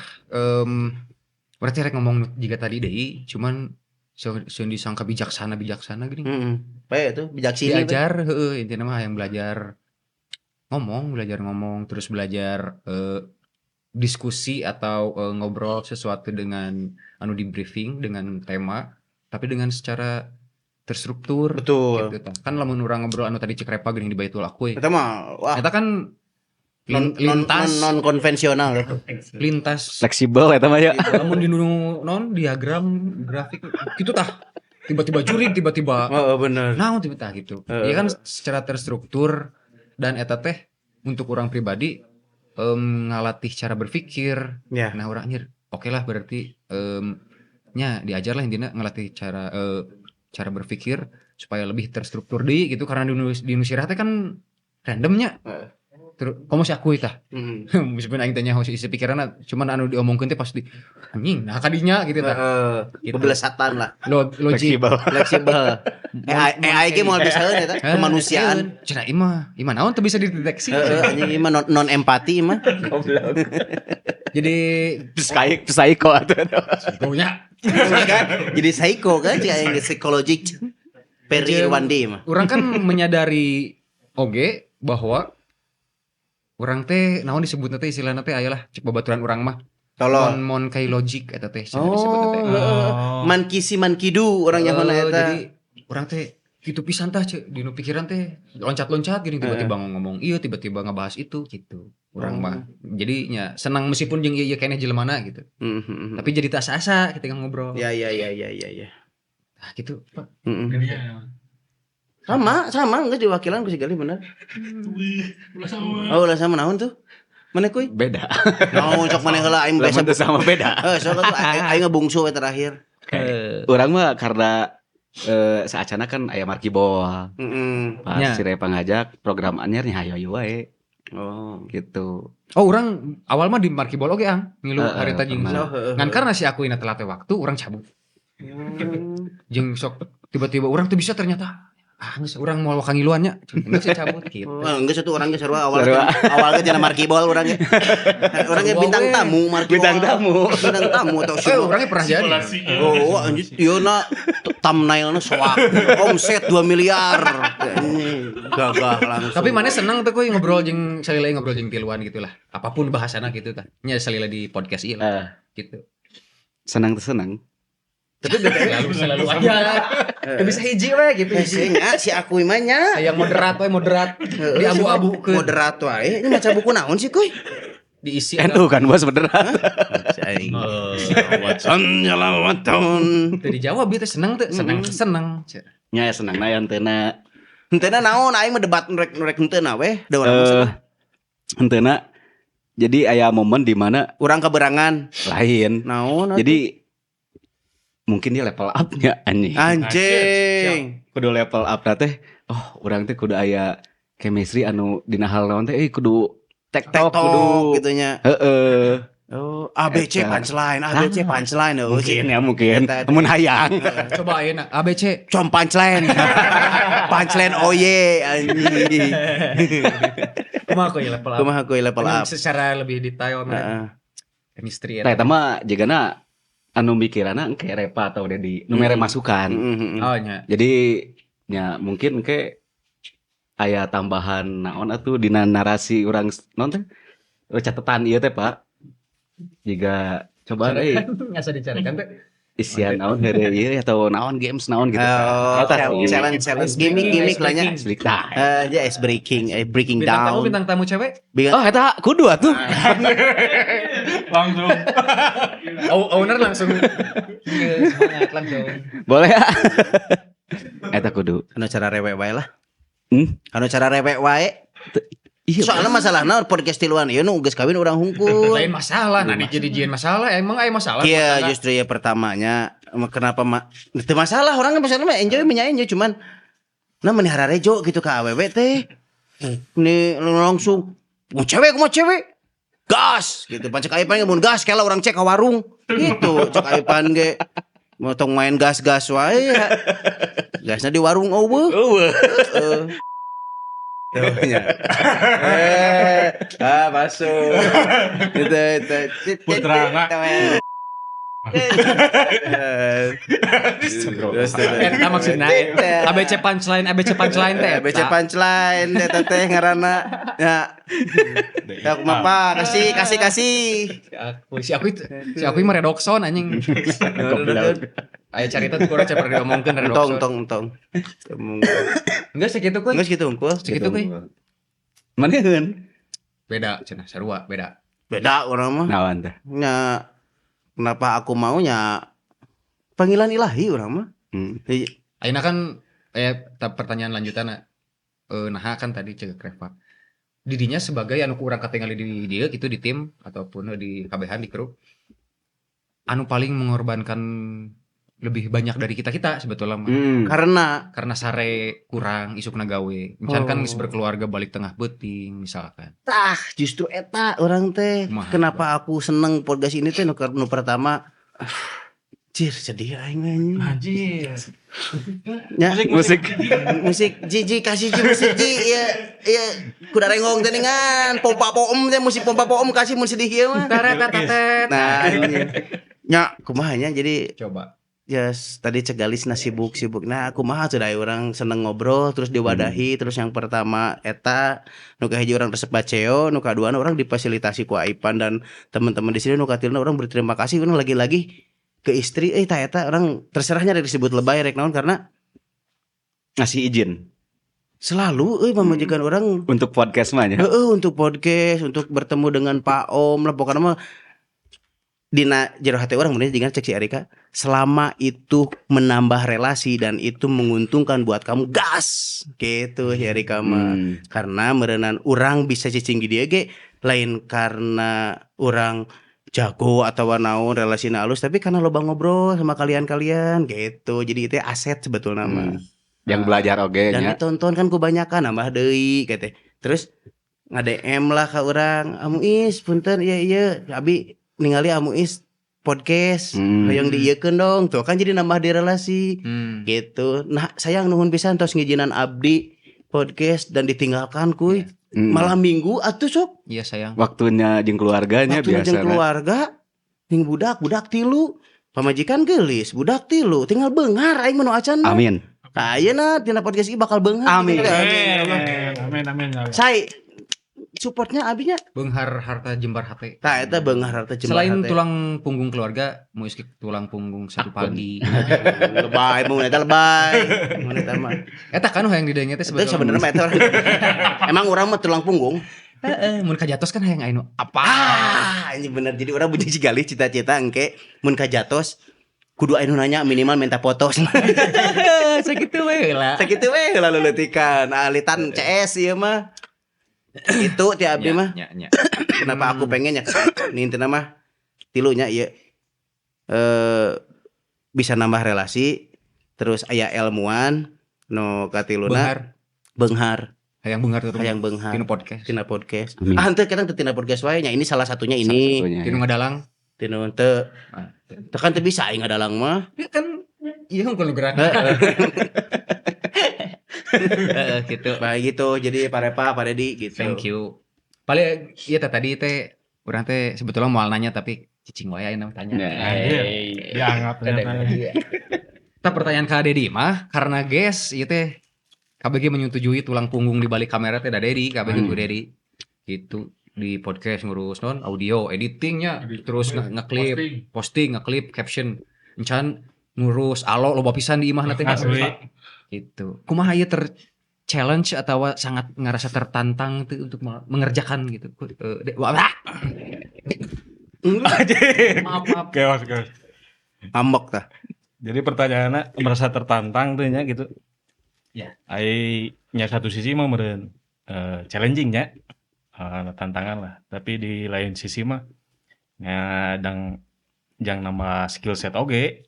berarti rek ngomong jiga tadi deui, cuman sieun disangka bijaksana-bijaksana gini. Heeh. Bae tuh bijaksini. Diajar heueuh intina mah yang belajar ngomong, terus belajar diskusi atau ngobrol sesuatu dengan anu di briefing dengan tema tapi dengan secara terstruktur. Betul. Gitu, tah. Kan lamun urang ngobrol anu tadi cek Repa geuning di Baitul Akuy. Eta mah wah Eta kan non lintas non konvensional ya. Lintas Fleksibel eta mah ya. Lamun di nu non diagram grafik gitu tah. Tiba-tiba jurig, tiba-tiba Heeh bener. naon tiba-tiba gitu. Iya kan secara terstruktur dan eta teh untuk orang pribadi ngalatih cara berpikir. Ya. Nah orang anjir, oke lah berarti nya diajar lah intinya ngelatih cara cara berpikir supaya lebih terstruktur di gitu karena di nu sirah teh kan randomnya. Heeh. Terus komo si aku tah. Heeh. Meskipun aing teh nyaho si isi pikiranna cuman anu diomongkeun teh pasti anjing nah kadinya gitu tah. Heeh. Gitu. Bebelesatan lah. Logik. Fleksibel. Fleksibel. AI ge moal bisaeun eta kemanusiaan. Cenah imah, imah naon teu bisa dideteksi. Heeh anjing ieu mah non empati mah. Goblok. Jadi Psycho atuh. Pokoknya Kan jadi psycho kan cik aing psikologik. Peri Irwandi mah. orang kan menyadari oge bahwa orang teh naon disebutna teh istilahna teh aya cek babaturan urang mah. Tolong. Mon kai logik eta teh cenah disebutna teh. Oh, heeh. Mankisi mankidu urang nyahona eta. Jadi urang teh kitu pisan tah cek dinu pikiran teh loncat-loncat gini tiba-tiba ngomong iya tiba-tiba ngebahas itu gitu. Urang mah jadi nya senang meskipun jeung ieu keneh jelemana gitu. Tapi jadi tak asa ketika ngobrol. Ya ya ya ya ya ya. Nah, gitu, Pak. Iya. Sama, sama enggak diwakilan ku si Gali bener. Wih, ulah sama. Oh, ulah sama naon tuh? Mana kuy? Beda. Naon sok maneh heula aing Lamun biasa. teu sama beda. Heuh, sok atuh aing ngebungsu we terakhir. Urang mah karena saacana kan aya Markibol. Heeh. Pas Nya. si Repa ngajak program anyar nya hayo ayo wae Oh. gitu. Oh, urang awal mah di Markibol oge ang ngilu harita jeung pernah. Oh, heeh. Ngan karena si aku ini telat waktu urang cabut. Jeung sok tiba-tiba urang tuh bisa ternyata ah geus urang moal ka ngiluan nya. Geus cabut gitu. Oh, enggak satu orang ge sarua awal Sarua. awal ge cenah Markibol urang ge. Urang ge bintang tamu Markibol. Bintang tamu. Bintang tamu atau Eh, orangnya pernah jadi. Simulasi. Oh, anjir, ieu na thumbnailna soak. Omset 2 miliar. Gagah langsung. Tapi mana seneng tuh kuy ngobrol jeung salila ngobrol jeung tiluan gitu lah. Apapun bahasana gitu tah. Nya salila di podcast ieu lah gitu. Senang tuh senang. Tapi BTW Selalu aja. Teu bisa hiji we gitu. hese nya si aku mah nya. Yang moderat we moderat. Di abu-abu ke Moderat wae. Ini maca buku naon sih kuy? Diisi NU kan bos beneran. Nyalawaton. Teu dijawab ieu teh seneng teu seneng seneng. Nya senang na antena. Henteu naon aing mah debat rek henteu na weh. Da urang mah seneng. Henteu jadi aya momen di mana Urang keberangan. lain. Naon atuh? Jadi mungkin dia level up nya anjing. Anjing. Kudu level up na teh. Oh, urang teh kudu aya chemistry anu dina hal naon teh kudu tektok kudu Tektok gitu nya. Heeh. Oh, ABC Eta. punchline, ABC punchline oh. Mungkin ya mungkin. Eta, eta. Mun hayang. Coba ayeuna ABC. Com punchline. Punchline oye anjing. Kumaha kuy level up? Kumaha kuy level up. Secara lebih detail mah. Heeh. Chemistry Nah, eta mah jigana anu mikiranna engke Repa atau Dedi nu mere masukan. Heeh. Oh nya. Jadi nya mungkin engke aya tambahan naon atuh dina narasi urang non teh Catatan ieu teh, Pak. Jika coba deui Ngasa dicarikan teh. Isian naon heureuy ieu atau naon games naon gitu. Oh, Eta sih. Challenge challenge gimmick gimmick lah nya. Tah. Ya ice breaking, breaking Bintang tamu down. Bintang tamu cewek. Oh, eta kudu atuh. Langsung. Owner langsung. Iya, semangat langsung. Boleh ya? Eta kudu. Anu cara rewek wae lah. Hmm? Anu cara rewek wae. Iya. Soalnya masalahna podcast tiluan ieu nu geus kawin urang hungkul. Lain masalah, nah jadi jieun masalah, emang aya masalah. Iya, justru ya pertamanya kenapa itu masalah orang masalah mah enjoy menyain cuman nah meni hararejo gitu ka awewe teh. Ini langsung mau cewek mau cewek gas gitu pan cek Aipan ge mun gas kela urang cek ka warung gitu cek Aipan ge mau tong main gas-gas wae ya. Gasnya di warung eueuh. Heeh. Tuh nya. Masuk. Itu itu. Putra, Nak. Eta maksudna ABC punchline, ABC punchline teh. ABC punchline eta teh ngaranna. Ya. Ya aku mah Pak, kasih kasih kasih. Si aku mah redoxon anjing. Aya carita tuh kurang cepet diomongkeun redoxon. Entong entong entong. Enggak segitu kuy. Geus kitu unggul. Segitu kuy. Maneun. Beda cenah sarua beda. Beda urang mah. Naon teh? Nya kenapa aku maunya panggilan ilahi urang mah. Ayeuna kan pertanyaan lanjutan nah kan tadi cek Reva. Didinya sebagai anu kurang katingali di dieu gitu di tim ataupun di KBH di kru anu paling mengorbankan lebih banyak dari kita-kita sebetulnya mah. Karena sare kurang isukna gawe. Misalkan kan geus berkeluarga balik tengah beuting misalkan. Tah, justru eta urang teh. Kumaha? Kenapa aku seneng podcast ini teh nu pertama Jir, sedih aing anjing. Anjir. Ya, Musik. Musik Ji kasih Ji musik Ji. Iya, iya kuda rengong teh ningan, pompa poem teh musik pompa poem kasih mun sedih ieu mah. Nah, nya kumaha nya jadi coba. Yes, tadi cegalis na sibuk-sibuk. Nah, kumaha tuh dari orang seneng ngobrol terus diwadahi, terus yang pertama eta nu kahiji orang resep baceo, nu kaduana orang difasilitasi ku Aipan dan teman-teman di sini, nu katiluna orang berterima kasih orang lagi-lagi ke istri, ta eta orang terserahnya dari disebut lebay rek naon karena ngasih izin. Selalu pamajikan orang untuk podcast mah nya. Heeh, untuk podcast, untuk bertemu dengan Pak Om lah pokoknya mah dina jero hati orang mending dengan cek si Erika selama itu menambah relasi dan itu menguntungkan buat kamu gas gitu si Erika mah. Karena merenan orang bisa cicing di dia ge lain karena orang jago atau naon relasi alus tapi karena loba ngobrol sama kalian-kalian gitu jadi itu aset sebetulnya mah. Yang belajar oge dan nya ditonton kan kebanyakan nambah deui gitu terus nge-DM lah ka urang Amuis punten iya iya abi ningali Amuis podcast hoyong diieukeun dong tuh kan jadi nambah di relasi gitu. Nah sayang nuhun pisan tos ngijinan abdi podcast dan ditinggalkan kuy. Malam minggu atuh sok. Iya sayang. Waktunya jeung keluarganya waktunya biasa. Jeung keluarga jeung budak tilu pamajikan geulis budak tilu tinggal beunghar aing mah nu acan. Amin. Tah ayeuna tina podcast ieu bakal beunghar. Amin. Amin amin. Say supportnya abinya beunghar harta jembar hate. Tah eta beunghar harta jembar Selain hate. Tulang punggung keluarga, mau iski tulang punggung satu pagi. Lebay mun eta lebay. Mun eta mah. Eta kan hayang didenge teh sebetulnya. Sebenarnya mah eta. Emang urang mah tulang punggung. Heeh, mun kajatos kan hayang aya nu apa? Ah, ini bener jadi urang bujang sigalih cita-cita engke mun kajatos kudu aya nu nanya minimal minta foto. Sakitu we lah. Sakitu we lah leuleutikan. Alitan CS ieu mah. Itu ti abdi mah. Ya. Kenapa aku pengen ya? Ini intina mah tilunya ieu. Bisa nambah relasi, terus aya ilmuan nu katiluna beunghar. Hayang beunghar tuh. Hayang beunghar. Tina podcast. Tina podcast. Amin. Ah henteu kadang teu tina podcast wae nya ini salah satunya ini. Tinu ngadalang. Tinu teu. Teu kan teu bisa aing ngadalang mah. Ya kan ieu hungkul gerak. Gitu. Baik gitu. Jadi Pak Repa, Pak Dedi gitu. Thank you. Paling iya tadi teh urang teh sebetulnya moal nanya tapi cicing wae ayeuna tanya. Dianggap ternyata. Tah pertanyaan ka Dedi mah karena guys ieu teh KBG menyetujui tulang punggung di balik kamera teh da Dedi, KBG ku Dedi. Gitu. Di podcast ngurus non audio, editingnya, terus ngeklip, posting, ngeklip, caption. Encan ngurus alo loba pisan di imahna teh. Asli. Gitu. Kumaha ieu ter challenge atau sangat ngerasa tertantang tuh untuk mengerjakan gitu. Wah. Maaf, maaf. Keos, keos. Ngambek tah. Jadi pertanyaannya merasa tertantang tuh nya gitu. Ya. Ai nya satu sisi mah meureun challenging nya. Tantangan lah. Tapi di lain sisi mah nya dang jang nambah skill set oge.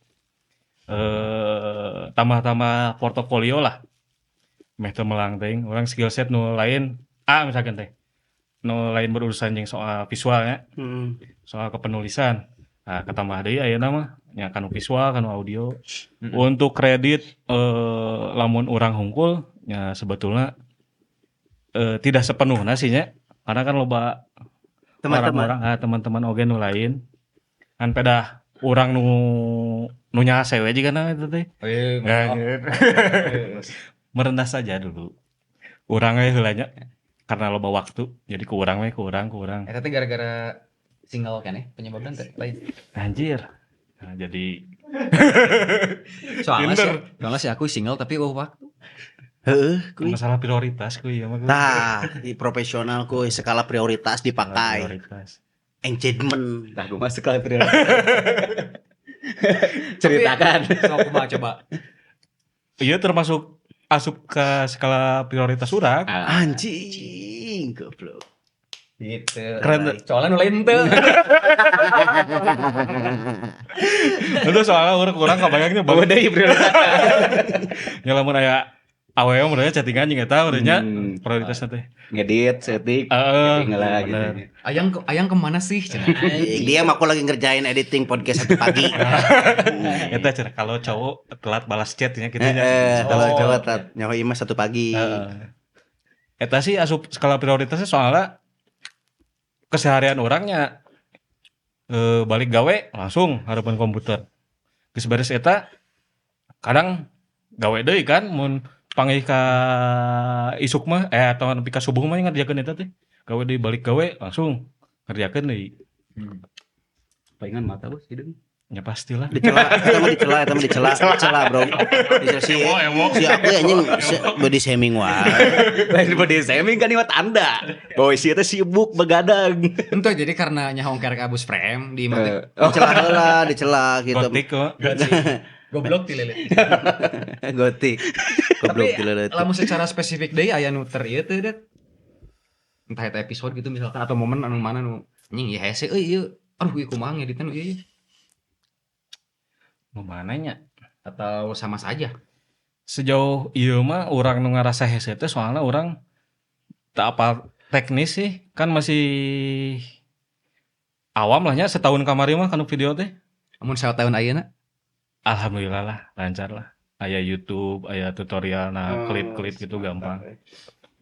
Tambah-tambah portofolio lah. Meh teu melang teuing urang skill set nu lain A misalkan teh. Nu lain berurusan jeung soal visualnya, soal kepenulisan. Nah, ketambah deui ayeuna mah nya kanu visual, kanu audio. Untuk kredit lamun urang hungkul nya sebetulnya tidak sepenuhnya sih nya. Karena kan loba Teman-teman. orang-orang, teman-teman oge nu lain. Kan pedah urang nu nu nyase we jigana eta teh. Eh, Nah, merendah saja dulu. Urang we heula nya karena loba waktu jadi ku urang we ku urang ku urang. Eta teh gara-gara single kan ya penyebabnya teh lain. Anjir. Nah, jadi Soalnya sih, Tinder. soalnya sih aku single tapi oh waktu. Heeh, kuy. Masalah prioritas kuy ya mah. Tah, di profesional kuy skala prioritas dipakai. Prioritas. Engagement. Nah, gue masuk skala prioritas. Ceritakan. Sok kumaha coba. Iya termasuk asup ke skala prioritas urang. Anjing, goblok. Gitu. Keren. Soalnya nu lain teu. Itu soalnya urang kurang kebayangnya Bawa deui prioritas. Ya lamun aya awewe meureun chattingan jeung eta meureun nya prioritasna teh. Ngedit, setting, Heeh. lah gitu. Bener. Ayang ayang kemana sih? Cenah. Anjing, dia mah aku lagi ngerjain editing podcast 1 pagi. Eta cenah kalau cowok telat balas chat nya kitu nya. Kalau cowok telat nyaho ieu mah 1 pagi. Heeh. Eta sih asup skala prioritasnya soalnya keseharian orangnya balik gawe langsung harapan komputer. Geus beres eta kadang gawe deui kan mun panggih ka isuk mah atau nepi ka subuh mah ngerjakeun eta teh. Gawe deui balik gawe langsung ngerjakeun deui. Palingan mata bos hidung. Ya pastilah. Dicela, eta mah dicela, eta mah dicela, dicela, bro. Dicela si si aku anjing body shaming wae. Lain body shaming kan ini mah tanda. Bahwa si eta sibuk begadang. Entah jadi karena nyaho kerek abus frame di imah teh. Dicela heula, dicela gitu. Gotik kok. Goblok ti lelet. Gotik. Goblok Tapi ti lelet. lamun secara spesifik deui aya nu ter ieu teh Det. Entah eta episode gitu misalkan atau momen anu mana nu anjing ieu hese euy ieu. Aduh ieu kumaha ngeditna nu ieu. Nu mana nya? Atau sama saja. Sejauh ieu mah urang nu ngarasa hese teh soalnya urang tak apa teknis sih kan masih awam lah nya setahun kamari mah kanu video teh. Amun satahun ayeuna Alhamdulillah lah lancar lah. Aya YouTube, aya tutorial nah klip-klip gitu gampang.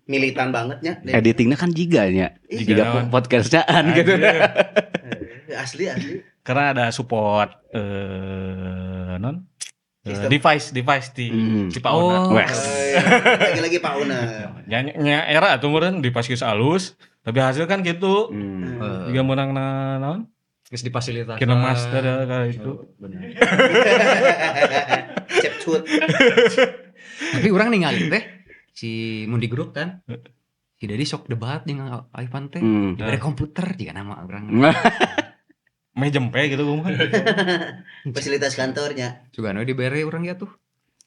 Militan banget nya. Editingnya kan jiga nya. Jiga podcastnya-an gitu. Asli asli. Karena ada support non device di si Pak Ona. Oh. Lagi-lagi Pak Ona. Nya era atuh meureun device geus alus, tapi hasil kan gitu. Jiga meunang naon? Geus difasilitasi. Kena master ya kayak itu. Bener. Cepcut. Tapi urang ningali teh si mun di grup kan. Si Dedi sok debat jeung Ivan teh. Dibere komputer jiga nama urang. Meh jempe gitu kumaha. Fasilitas kantornya. Sugana dibere urang ya tuh.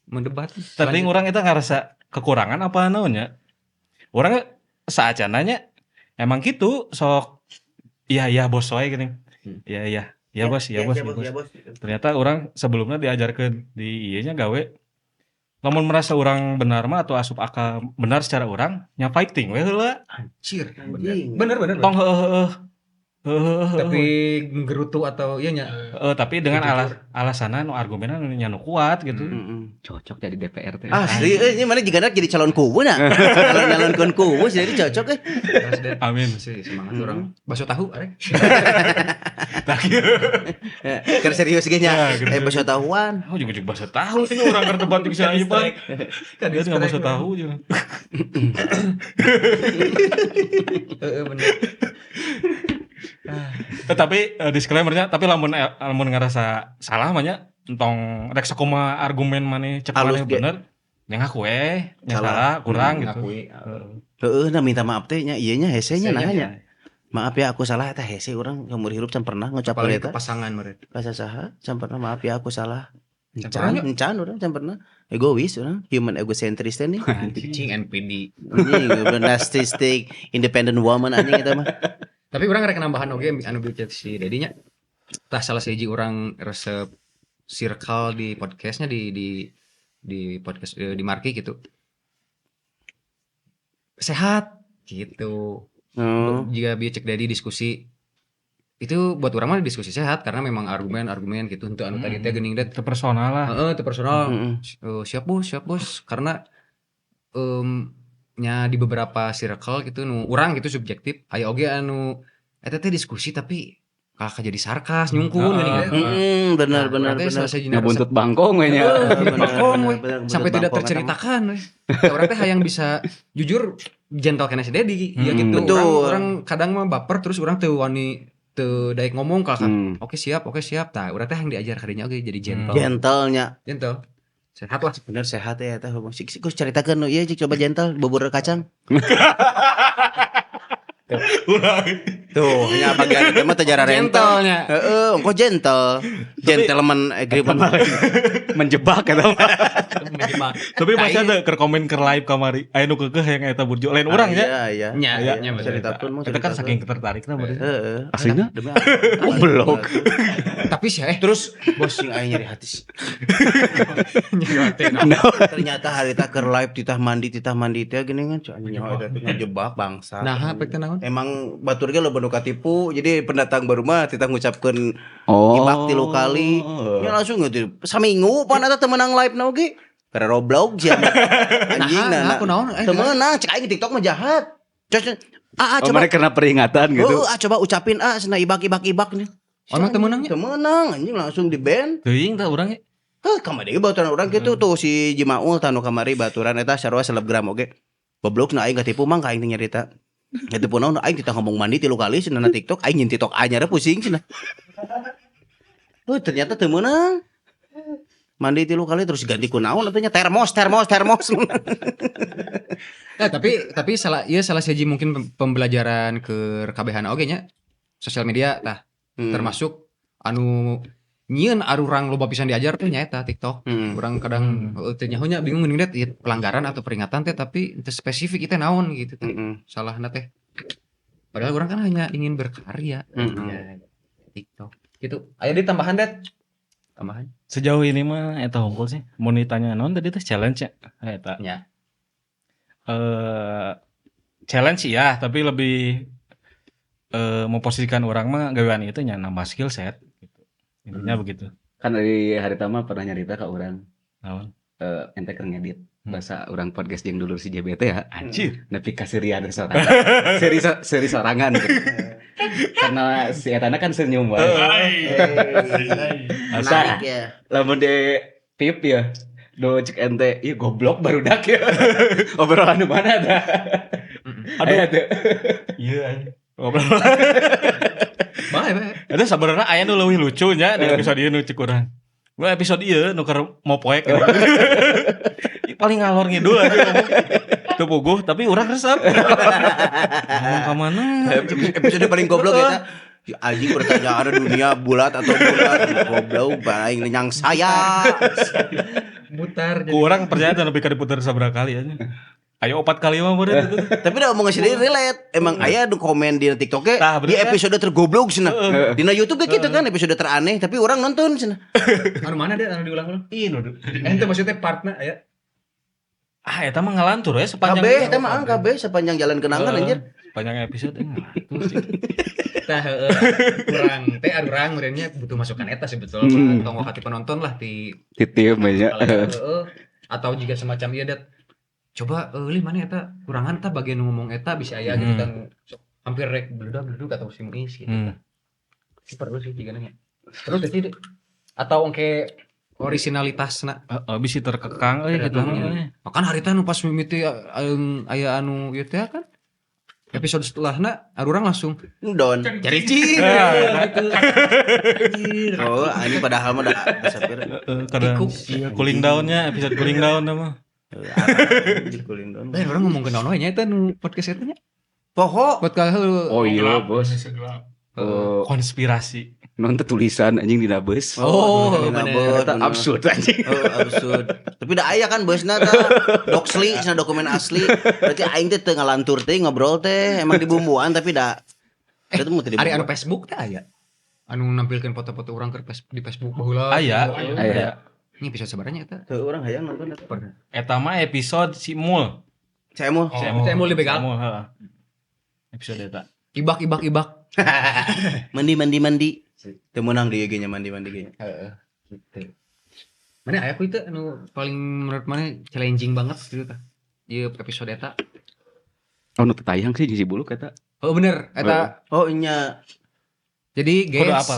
Mun debat. Tapi urang eta ngarasa kekurangan apa naon nya? Urang saacananya emang gitu sok iya iya bos wae gini. Iya iya iya bos, iya bos, iya bos. Ternyata orang sebelumnya diajarkan di ieu nya gawe lamun merasa orang benar mah atau asup akal benar secara orang nya fighting we heula. Anjir. Anjing. Bener bener. Tong heueuh Tapi menggerutu atau iya nya. Tapi dengan alasanna nu argumenna nu nya nu kuat gitu. Cocok jadi DPR teh. Asli ini mana jika jadi calon kubu nah. Calon-calonkeun kubu sih jadi cocok eh. Amin. Sih semangat urang. Bakso tahu arek. Tah kieu. Keur serius ge nya. Bakso tahuan. Oh juga bakso tahu sih urang keur debat jeung si Ayu Pan. Dia enggak bakso tahu jeung. Heeh bener. Tapi disclaimernya, tapi lamun ngerasa salah mah nya entong rek sakumaha argumen maneh cek maneh bener nya ngaku we nya salah kurang gitu. Heeh nah minta maaf teh nya ieu nya hese nya nah nya. Maaf ya aku salah eta hese urang seumur hirup can pernah ngucapkeun eta. Pasangan meureun. Saha can pernah maaf ya aku salah. Encan urang can pernah. Egois urang, human egocentris teh nih. Anjing NPD. Anjing narcissistic independent woman anjing eta mah. Tapi urang rek nambahan oge anu bieu si Dedi nya. Tah salah sahiji urang resep circle di podcastnya di podcast di Marki gitu. Sehat gitu. Jika bieu cek Dedi diskusi itu buat urang mah diskusi sehat karena memang argumen-argumen gitu untuk anu tadi teh geuning teh teu personal lah. Heeh, teu personal. Siap bos karena nya di beberapa circle gitu nu urang gitu subjektif aya oge anu eta teh diskusi tapi kakak jadi sarkas nyungkun geuning teh. Benar. Ngabuntut bangkong we nya. Bangkong we sampai tidak terceritakan we. Urang teh hayang bisa jujur gentle kana si Dedi ya gitu. Urang kadang mah baper terus urang teu wani teu daek ngomong kakak. Oke siap. Tah urang teh hayang diajar kadinya oge jadi gentle. Gentlenya. Gentle. Sehat lah. Bener sehat ya eta hubung. Sik kus caritakeun nu ieu cik coba gentle bubur kacang. Tuh, nya bagian itu mah teu jara rental. Heeh, ongko gentle. Gentleman agreement. Menjebak eta mah. Menjebak. Tapi masih ada keur komen keur live kamari. Aya nu keukeuh yang eta burjo lain urang nya. Iya, iya. Nya caritakeun mah. Eta kan saking ketertarikna berarti. Heeh. Aslinya? Goblok. Tapi sih terus bos sing aya nyeri hati. Nyeri hati. Ternyata harita keur live titah mandi teh geuning kan anjing eta teh ngejebak bangsa. Nah, pek teh naon? Emang batur ge loba nu katipu. Jadi pendatang baru mah titah ngucapkeun ibak 3 kali. Ya langsung gitu. Saminggu pan eta teu meunang live na oge. Karena Roblox ya. Anjing nah. Teu meunang cek aing TikTok mah jahat. Coba mereka kena peringatan gitu. Coba ucapin cenah ibak nih. Emang teu meunang nya? Teu meunang anjing langsung di ban. Teuing tah urang ge. Heuh kamari baturan urang kitu tuh si Jimaul tanu kamari baturan eta sarua selebgram oge. Goblok na aing katipu mang ka aing teh nyarita. Itu pun naon aing titah ngomong mandi 3 kali cenah na TikTok aing nyin TikTok anyar pusing cenah. Ternyata teu meunang. Mandi 3 kali terus ganti ku naon atuh nya termos. Nah, tapi salah siji mungkin pembelajaran ke kabehana oge nya. Sosial media tah termasuk anu nyieun arurang loba pisan diajar teh nyaeta TikTok. Urang kadang teu nyaho nya bingung geuning teh pelanggaran atau peringatan teh tapi teu spesifik ieu teh naon gitu teh. Salahna teh. Padahal urang kan hanya ingin berkarya. Ya, TikTok. Gitu. Aya deui tambahan Det. Tambahan. Sejauh ini mah eta hungkul sih. Mun ditanya naon tadi teh challenge ya. Eta. Nya. Challenge ya, tapi lebih memposisikan orang mah gawean itu nya nambah skill set gitu. Intinya begitu. Kan dari hari tama pernah nyarita ka urang. Naon? Ente keur ngedit bahasa urang podcast jeung dulur si JBT ya. Anjir, nepi ka serian sorangan. Seri sorangan gitu. Karena si etana kan senyum wae. Menarik ya. Lamun di pip ya. Do cek ente, ieu goblok barudak ya. Obrolan di mana ada? Aduh. Iya. Ngobrol. Bae bae. Eta sabenerna aya nu leuwih lucu nya di episode ieu nu cek urang. Gua episode ieu nu keur mopoek. Paling ngalor ngidul aja ngomong. Teu puguh tapi urang resep. Ngomong ka mana? Episode paling goblok eta. Anjing pertanyaan dunia bulat atau bulat goblok baing lenyang saya. Mutar. Kurang percaya lebih ka diputar sabaraha kali aja. Ayo 4 kali mah meureun itu. Tapi da omong sendiri relate. Emang aya nu komen di TikTok ge di episode tergoblok cenah. Dina YouTube ge gitu kan episode teraneh tapi orang nonton cenah. Anu mana deh anu diulang-ulang? Ih nu. Ente maksudnya partna aya. Ah eta mah ngalantur ya sepanjang kabeh eta mah kabeh sepanjang jalan kenangan anjir. Panjang episode ngatur sih. Tah heeh. Kurang teh urang meureunnya butuh masukan eta sebetulnya. Tong hati penonton lah ti titip nya. Heeh. Atau jika semacam ieu dat coba euy mana eta kurangan tah bagian ngomong eta bisa aya gitu kan hampir rek bludak-bluduk atau si Muis gitu. Perlu sih jigana nya. Terus sih atau engke originalitasna bisi terkekang euy gitu mah. Makan harita nu pas mimiti aya anu ieu teh kan episode setelahna urang langsung down. Cari cing gitu. Oh, ini padahal mah da sapir. Kadang iya cooling down-nya episode cooling down mah. Di cooling down. Lain urang ngomong ke naon we nya eta nu podcast eta nya. Poho. Podcast oh iya bos. Konspirasi. Nonton tulisan anjing dina beus. Oh, bener. Eta absurd anjing. Oh, absurd. Tapi da aya kan beusna tah. Docsli cenah dokumen asli. Berarti aing teh teu ngalantur teh ngobrol teh emang dibumbuan tapi da eta mah teu dibumbuan. Ari anu Facebook teh aya. Anu nampilkeun foto-foto urang keur di Facebook baheula. Aya. Aya. Ini episode sabaranya eta? Teu urang hayang nonton eta. Eta mah episode si Mul. Cemul. Cemul di begal. Cemul, heeh. Episode eta. Ibak ibak ibak. Mandi mandi mandi. Teu meunang di ge nya mandi mandi ge. Heeh. Gitu. Mana aya ku itu anu paling menurut mana challenging banget gitu tah. Ieu episode eta. Oh nu tayang sih jeung si Buluk eta. Oh bener eta. Oh nya. Jadi guys, apa,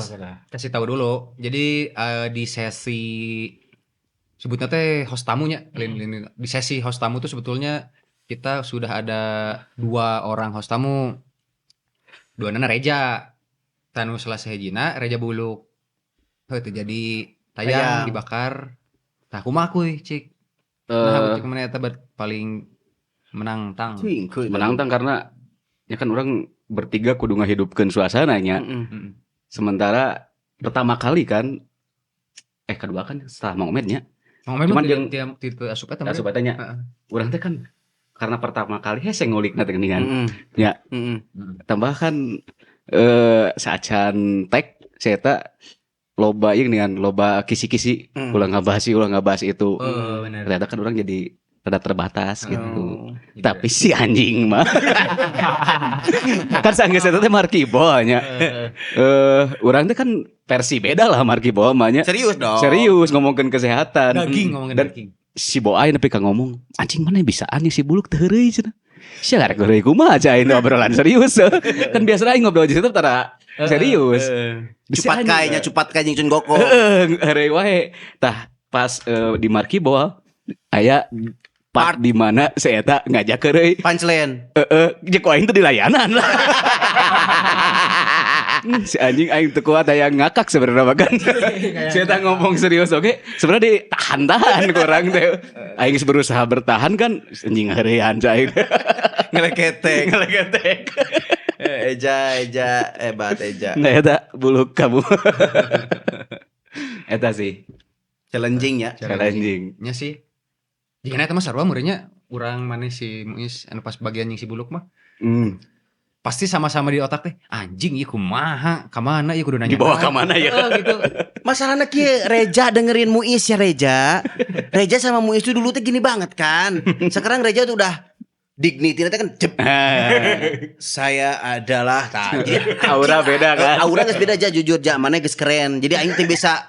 kasih tahu dulu. Jadi di sesi sebutnya teh host tamunya, di sesi host tamu tuh sebetulnya kita sudah ada 2 orang host tamu. Dua nana Reja. Tanu selasa hejina Reja Buluk. Heuh teu jadi tayang dibakar. Tah kumaha kuy cik. Nah cik mana eta paling menang tang. Menang tang karena ya kan orang bertiga kudu ngahidupkeun suasananya. Sementara pertama kali kan kedua kan setelah Mang Omed nya. Mang Omed cuman jeung tipe asup eta. Asup eta nya. Urang teh kan karena pertama kali hese ngulikna teh geuningan. Ya. Tambahkan saacan tag saya eta loba ieu geuningan loba kisi-kisi ulah ngabahas itu. Bener. Ternyata kan orang jadi rada terbatas gitu. Tapi si anjing mah kan sanggeus eta teh Markibo nya. Urang teh kan versi beda lah Markibo mah nya. Serius dong. Serius ngomongkeun kesehatan. Daging ngomongin daging. Si Boai nepi ka ngomong, anjing mana bisa anjing si Buluk teu heureuy cenah. Sia rek heureuy kumaha cai aing obrolan serius. Kan biasa aing ngobrol di situ tara serius. Cupat kayaknya cupat ka jeung Cun Goko. Heeh, heureuy wae. Tah pas di Markibo aya part di mana si eta ngajak heureuy. Punchline. Heeh, jeung ku aing teh dilayanan lah. Si anjing aing teu kuat aya ngakak sebenarnya bahkan. Si eta ngomong serius oke, sebenarnya ditahan-tahan ku urang teh. Aing geus berusaha bertahan kan anjing heureuyan aing. Ngeleketek. Ngeleketek. Eja hebat Eja. Nah eta Buluk kamu. Eta sih challenging ya. Challenging. Nya sih. Jigana eta mah sarua meureunnya urang maneh si Muis anu pas bagian jeung si Buluk mah. Pasti sama-sama di otak teh anjing ieu kumaha ka mana ieu kudu nanya dibawa ka mana ya gitu. Masalahnya kieu Reja dengerin Muis ya Reja. Reja sama Muis tuh dulu teh gini banget kan. Sekarang Reja tuh udah dignity teh kan jep. Saya adalah tadi aura beda kan. Aura geus beda aja jujur ja mana geus keren. Jadi aing teh bisa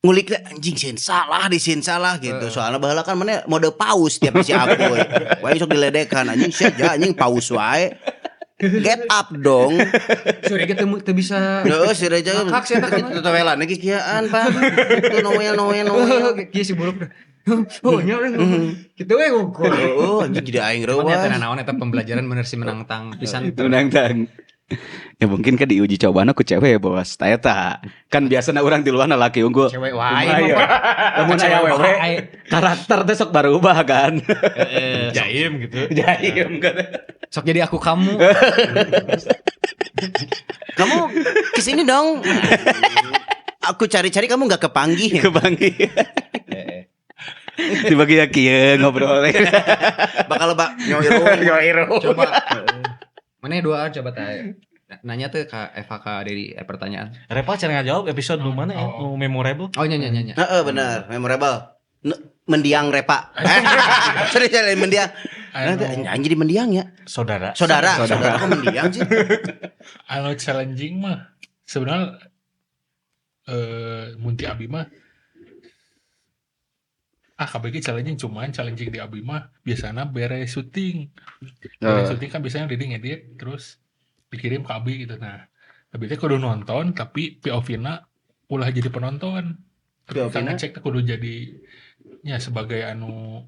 ngulik anjing sieun salah di sieun salah gitu. Soalnya baheula kan mana mode paus tiap si aku. Wae sok diledekan anjing sia ja anjing paus wae. Get up dong. Suri ge teu bisa. Heeh, si Reja ngakak sih eta kan. Tutowelan ge kieuan, Pak. Itu Noel. Kieu si Buluk. Oh, nya kitu we ngukur. Heeh, anjing jadi aing reuwas. Eta naon eta pembelajaran bener si menang tang pisan. Menang tang. Ya mungkin kan diuji cobaan aku cewek bos. Ta eta. Kan biasana urang di luar laki unggul. Cewek wae. Lamun aya wewe karakter teh sok barubah kan. Jaim gitu. Jaim kan. Sok jadi aku kamu. Kamu kesini dong. Aku cari-cari kamu nggak kepanggih. Kepanggih. Dibagi ya kieu ngobrol. Bakal lebak nyoiro. Coba. Mana dua coba teh. Nanya tuh ke Eva ke Dedi pertanyaan. Repa cara ngajawab episode lu mana ya? Oh, memorable. Oh nya. Heeh benar, memorable. Mendiang Repa. Serius mendiang. Nah, anjing jadi mendiang ya. Saudara. Saudara kok mendiang sih? Anu challenging mah sebenarnya mun ti abi mah KBG challenging, cuman challenging di abi mah biasana beres syuting. Beres syuting kan biasanya Didi ngedit terus dikirim ke abi gitu. Nah, abi teh kudu nonton tapi POV-na ulah jadi penonton. Ketika ngecek teh kudu jadi nya sebagai anu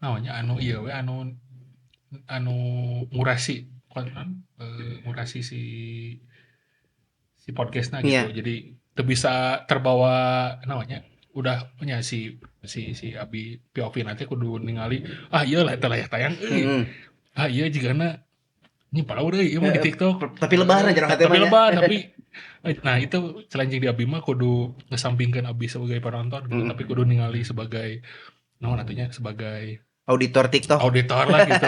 namanya anu ieu we anu anu ngurasi konten, ngurasi si podcastna gitu. Yeah. Jadi teu bisa terbawa namanya udah punya si Abi POV nanti kudu ningali ah iya lah eta layak tayang euy. Ah iya jigana ini palau deui ieu mah di TikTok. Tapi lebar aja tapi lebar tapi nah itu challenging di Abi mah kudu ngesampingkeun Abi sebagai penonton gitu, tapi kudu ningali sebagai naon atunya sebagai auditor TikTok. Auditor lah gitu.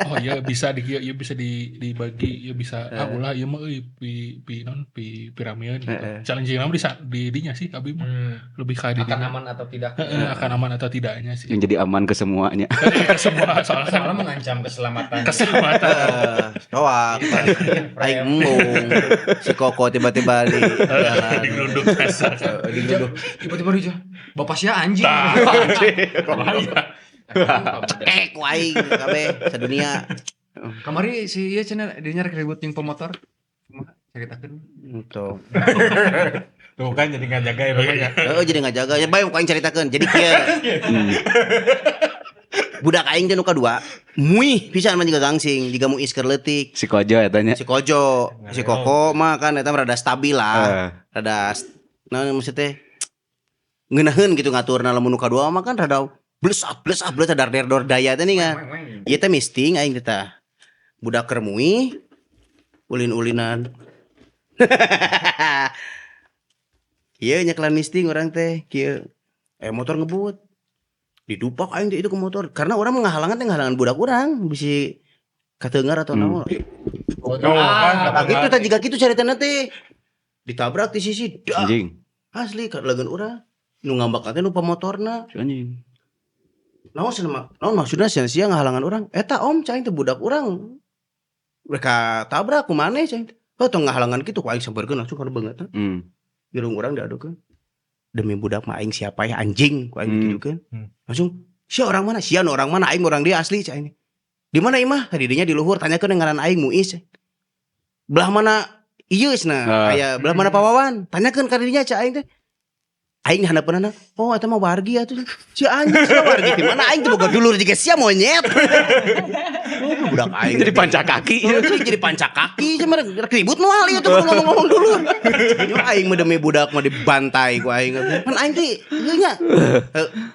Oh iya bisa di iya bisa dibagi, iya bisa ah ulah ieu mah euy pi non pi piramieun gitu. Challenging mah di dinya sih Abi mah. Lebih ka di akan aman atau tidak. Akan aman atau tidaknya sih. Yang jadi aman ke semuanya. Ke semua soalnya mengancam keselamatan. Keselamatan. Soak. Aing embung. Si Koko tiba-tiba di jalan. Digeruduk kasar. Digeruduk. Tiba-tiba di bapak sia anjing. Cekek waing kabeh sadunia. Kamari si ieu cenah dinya rek ribut jeung pemotor. Kumaha caritakeun? Tuh. Tuh kan jadi enggak jaga ya bapaknya. Heeh jadi enggak jaga. Ya bae ku aing caritakeun. Jadi kieu. Budak aing teh nu kadua, muih pisan mah jiga gangsing, jiga muis keur leutik. Si Kojo eta nya. Si Kojo, si Koko mah kan eta rada stabil lah. Rada naon maksudnya ngeunaheun gitu ngaturna lamun nu kadua mah kan rada blesak dar der daya teh nih kan. Ieu teh misting aing teh tah. Budak keur muih ulin-ulinan. Kieu nyekelan misting urang teh kieu. Motor ngebut. Didupak aing teh itu ke motor karena urang menghalangan teh ngahalangan budak urang bisi kateungar atau naon. Oh, gitu teh jiga kitu caritana teh. Ditabrak di sisi dah. Anjing. Asli ka leungeun urang. Nu ngambak teh nu pamotorna. Anjing. Naon cenah naon maksudna sia-sia ngahalangan urang? Eta om cai teh budak urang. Mereka tabrak ku maneh cai. Heuh tong ngahalangan kitu ku aing sampeurkeun langsung kana beungeutna. Irung urang diadukeun. Demi budak mah aing siapa ya anjing ku aing dituduhkeun. Langsung sia orang mana? Sia nu orang mana? Aing orang dia asli cai. Di mana imah? Tadi dinya di luhur tanyakeun ngaran aing Muis. Belah mana ieu cenah? Aya belah mana Pawawan? Tanyakeun ka dinya cai aing teh. Aing handapeunana, oh eta mah wargi atuh. Si anjing sia wargi di mana aing teh boga dulur jiga sia monyet. Oh, budak aing jadi panca kaki. Jadi panca kaki cenah ribut moal ieu tuh ngomong-ngomong dulur. Yo aing mah demi budak mah dibantai ku aing. Pan aing teh ieu nya.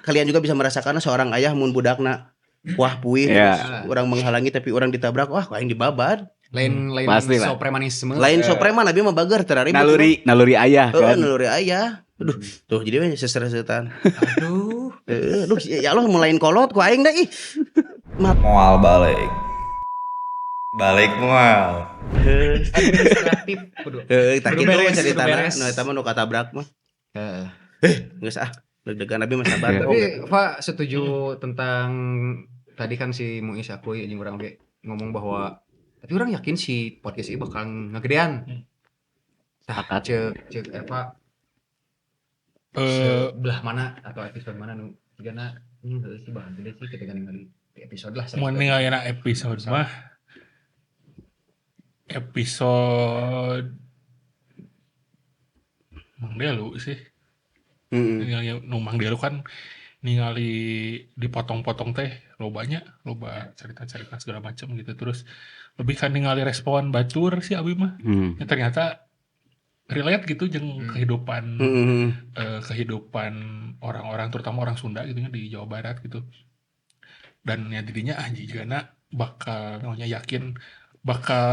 Kalian juga bisa merasakan seorang ayah mun budakna wah puih terus orang menghalangi tapi orang ditabrak, wah ku aing dibabad. Lain so premanisme. Lain so preman abi mah bager teu ribut. Naluri ayah kan. Naluri ayah. Aduh, tuh jadi we seser-setan. Aduh. Aduh, ya Allah mulain kolot ku aing dah ih. Moal balik. Balik moal. Administratif kudu. Heuh, tah kitu caritana nu eta mah nu katabrak mah. Heeh. Geus ah, deg-degan abi mah sabar. Tapi Pak setuju tentang tadi kan si Muis aku jeung urang ge ngomong bahwa tapi orang yakin si podcast ini bakal ngegedean. Tah cek Eva sebelah mana atau episode mana nu jigana sih bahan gede sih ketika ningali episode lah. Mun ningali episode mah episode Mang Delu sih. Ningali nu Mang Delu kan ningali dipotong-potong teh lobanya, loba cerita-cerita segala macam gitu. Terus lebih kan ningali respon batur sih abi mah. Ya, ternyata relate gitu jeung kehidupan kehidupan orang-orang terutama orang Sunda gitu nya di Jawa Barat gitu. Dan ya dirinya jigana bakal namanya yakin bakal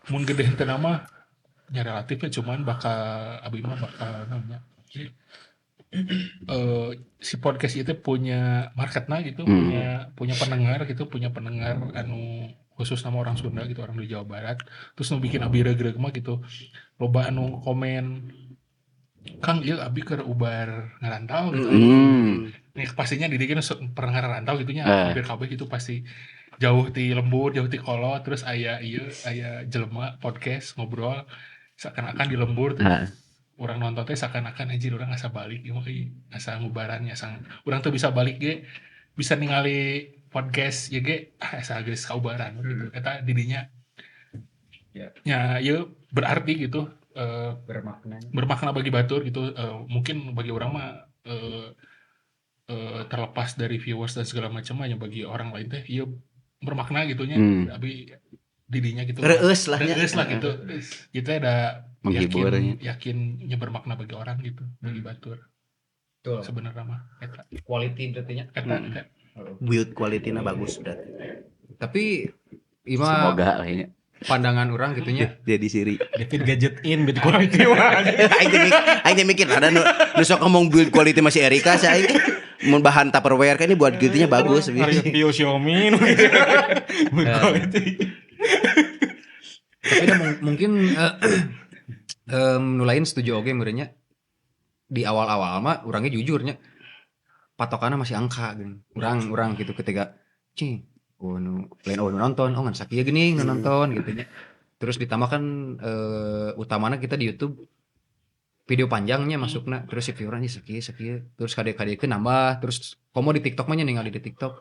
mun gede henteu nama nya relatifnya cuman bakal abi mah bakal namanya si podcast itu punya marketna gitu, punya pendengar gitu, punya pendengar anu khusus nama orang Sunda gitu, orang di Jawa Barat. Terus nu bikin abi regreg mah gitu. Loba anu komen, Kang ieu abi keur ubar ngarantau gitu. Nih pastinya di dieu pernah ngarantau gitu nya, hampir kabeh gitu pasti jauh ti lembur, jauh ti kolot, terus aya ieu aya jelema podcast ngobrol seakan-akan di lembur terus urang nonton teh seakan-akan anjir urang asa balik ieu mah euy, asa ngubarannya asa urang tuh bisa balik ge bisa ningali podcast ieu ge asa geus kaubaran gitu. Eta didinya ya ieu berarti gitu, bermakna. Bermakna bagi batur gitu, mungkin bagi urang mah terlepas dari viewers dan segala macam hanya bagi orang lain teh ieu bermakna gitu nya. Tapi didinya gitu. Reueus lah nya. Reueus lah gitu. Gitu ada menghibur yakin nya. Yakin nya bermakna bagi orang gitu, bagi batur. Betul. Sebenarnya mah eta. Quality berarti nya. Eta, eta. Build quality-na bagus berarti. Tapi ima semoga lah nya. Pandangan orang gitunya. Jadi siri. David gadget in build quality mah. Aing teh mikir ada nu sok ngomong build quality masih Erika sih aing. Mun bahan Tupperware kan ini buat quality-nya bagus. Review Xiaomi nu gitu. Build quality. Tapi dah mungkin nu lain setuju oge meureunnya. Di awal-awal mah urangnya jujurnya patokannya masih angka gini. Urang gitu ketika cing oh nu lain oh nu nonton oh ngan sakieu geuning nu nonton gitu nya. Terus ditambah kan utamana kita di YouTube video panjangnya masukna terus si viewernya sakieu sakieu terus kade-kadekeun nambah terus komo di TikTok mah nya ningali di TikTok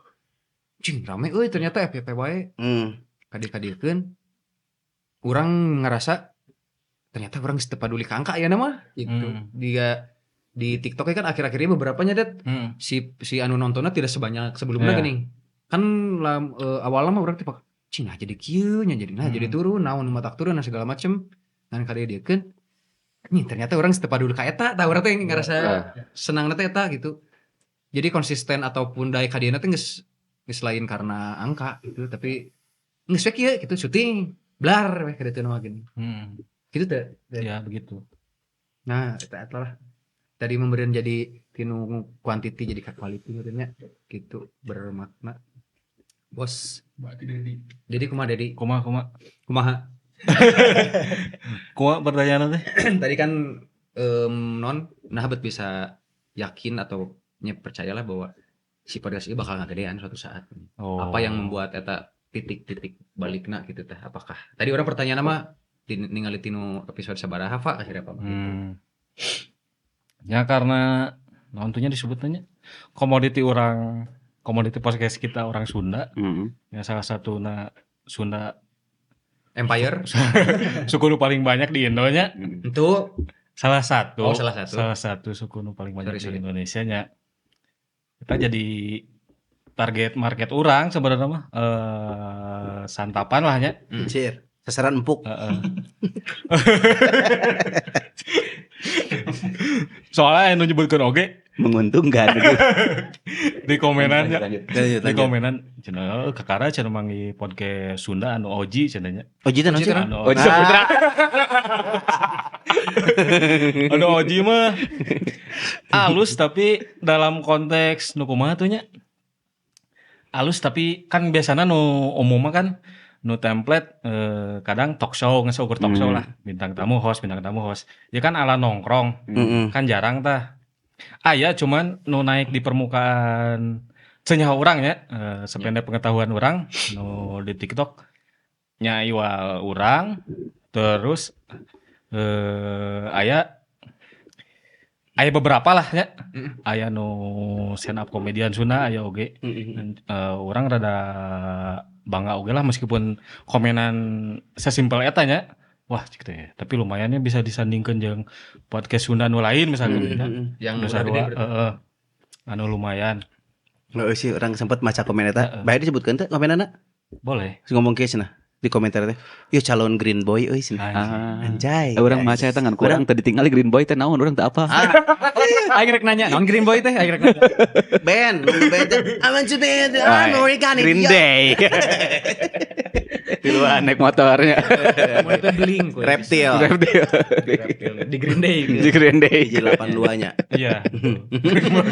cing rame euy ternyata FYP wae. Kade-kadekeun urang ngerasa ternyata urang geus teu paduli ka angka ayeuna mah gitu. Dia di TikTok kan akhir-akhirnya beberapa nya det si anu nontonnya tidak sebanyak sebelumnya gini. Kan awalnya mah urang teh cing nah jadi kieu nya jadi nah jadi turun naon nu matak turun nah segala macem. Ngan kade diekeun nih ternyata urang geus teu paduli ka eta tah urang teh ngerasa senangna teh eta gitu. Jadi konsisten ataupun daek ka dieuna teh geus lain karena angka gitu tapi geus we kieu gitu syuting blar we ka ditu mah gini. Gitu teh. Ya begitu. Nah eta eta lah. Tadi memberian jadi tinu quantity jadi ka quality meureunnya gitu bermakna. Bos. Berarti Dedi. Dedi kumaha Dedi? Kumaha kumaha? Kumaha? Kumaha pertanyaan teh? Tadi kan non nah bet bisa yakin atau percayalah bahwa si podcast ini bakal ngagedean suatu saat. Oh. Apa yang membuat eta titik-titik balikna gitu teh? Apakah tadi orang pertanyaan mah ningali tinu episode sabaraha Fa akhirnya apa? Gitu. Ya karena nontonnya disebutnya komoditi orang komoditi podcast kita orang Sunda. Ya salah satu na Sunda Empire suku nu paling banyak di Indonya. Itu salah satu. Oh, salah satu. Salah satu suku nu paling banyak di Indonesia nya. Kita jadi target market orang sebenarnya mah santapan lah nya. Cir, sasaran empuk. Soalnya yang nyebutkeun oge menguntungkan di komenannya. Di komenan cenah kakara cenah mangi podcast Sunda anu Oji cenah nya. Oji teh naon sih? Oji Saputra. Anu Oji mah alus tapi dalam konteks nu kumaha tuh nya? Alus tapi kan biasana nu umum mah kan nu template kadang talk show geus ukur talk show lah, bintang tamu host. Ya kan ala nongkrong. Kan jarang tah. Aya cuman nu naik di permukaan senyawa urang nya, sependek pengetahuan urang nu di TikTok nya iwal urang terus aya beberapa lah nya. Aya nu stand up komedian Sunda aya oge. Urang rada bangga oge lah meskipun komenan sesimpel eta nya. Wah cik teh, tapi lumayannya bisa disandingkeun jeung podcast Sunda nu lain misalkan yang nu sarua heeh. Anu lumayan. Heeh sih urang sempet maca komen eta. Bae disebutkeun teh komenana? Boleh. Terus ngomong kieu cenah di komentar teh. Ieu calon Green Boy euy cenah. Anjay. Urang maca eta ngan kurang teu ditinggali Green Boy teh naon urang teu apa. Aing rek nanya, naon Green Boy teh? Aing rek nanya. Band, band teh. I want to be the American Green Day. Tiluan naik motornya. Mau itu bling kuy. Reptil. Di Green Day. Di Green Day. 82 nya. Iya.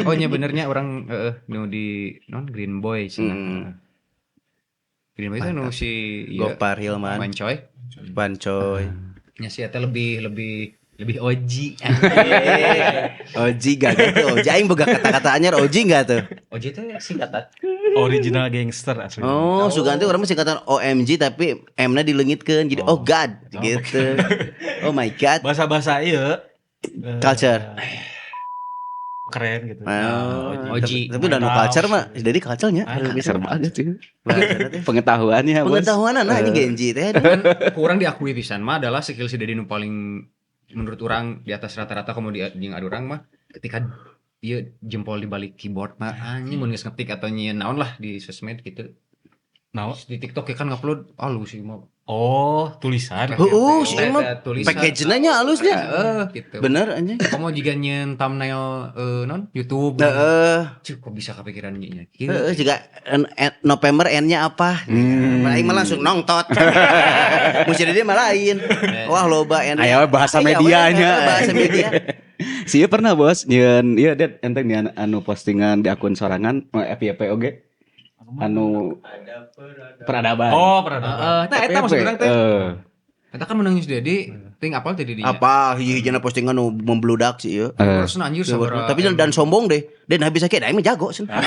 Oh nya benernya orang nu di non Green Boy cenah. Green Boy itu nu si Gopar Hilman. Mancoy. Bancoy. Nya si eta lebih Lebih OG. OG gak gitu. OG aing boga kata-kata anyar OG enggak tuh? OG itu singkatan. Original gangster asli. Oh, sugan teh urang mah singkatan OMG tapi M-na dileungitkeun jadi oh God gitu. Oh my God. Bahasa-bahasa ieu culture. Keren gitu. Oh, OG. Tapi udah no culture mah, jadi culture-nya bisa banget sih. Pengetahuannya, Bos. Pengetahuan nah ini Genji teh. Kurang diakui pisan mah adalah skill si Dedi nu paling menurut orang di atas rata-rata kemudian jeung adu orang mah ketika dia jempol di balik keyboard mah anjing mun geus ngetik atau nyieun naon lah di sosmed gitu. Naon? Di TikTok ya kan ngupload alus sih mah. Oh, tulisan. Heeh, sih mah package-nya nya alusnya. Heeh, gitu. Bener anjing. Kamu juga nyieun thumbnail non YouTube. Heeh. Cuk kok bisa kepikiran nya. Heeh, juga November N-nya apa? Aing mah langsung nongtot. Mun dia mah lain. Wah, loba N. Ayo bahasa medianya. Bahasa media. Sih pernah, Bos, nyieun ieu det ente nyieun anu postingan di akun sorangan FYP oge. Anu peradaban. Oh, peradaban. Nah, eta maksud urang teh. Eta kan menang News Dedi, ting apal teh didinya. Apa hiji-hijina postingan nu membludak sih ieu. Terus anjir sabaraha. Tapi dan sombong deh. Dan habis sakit aing mah jago cenah.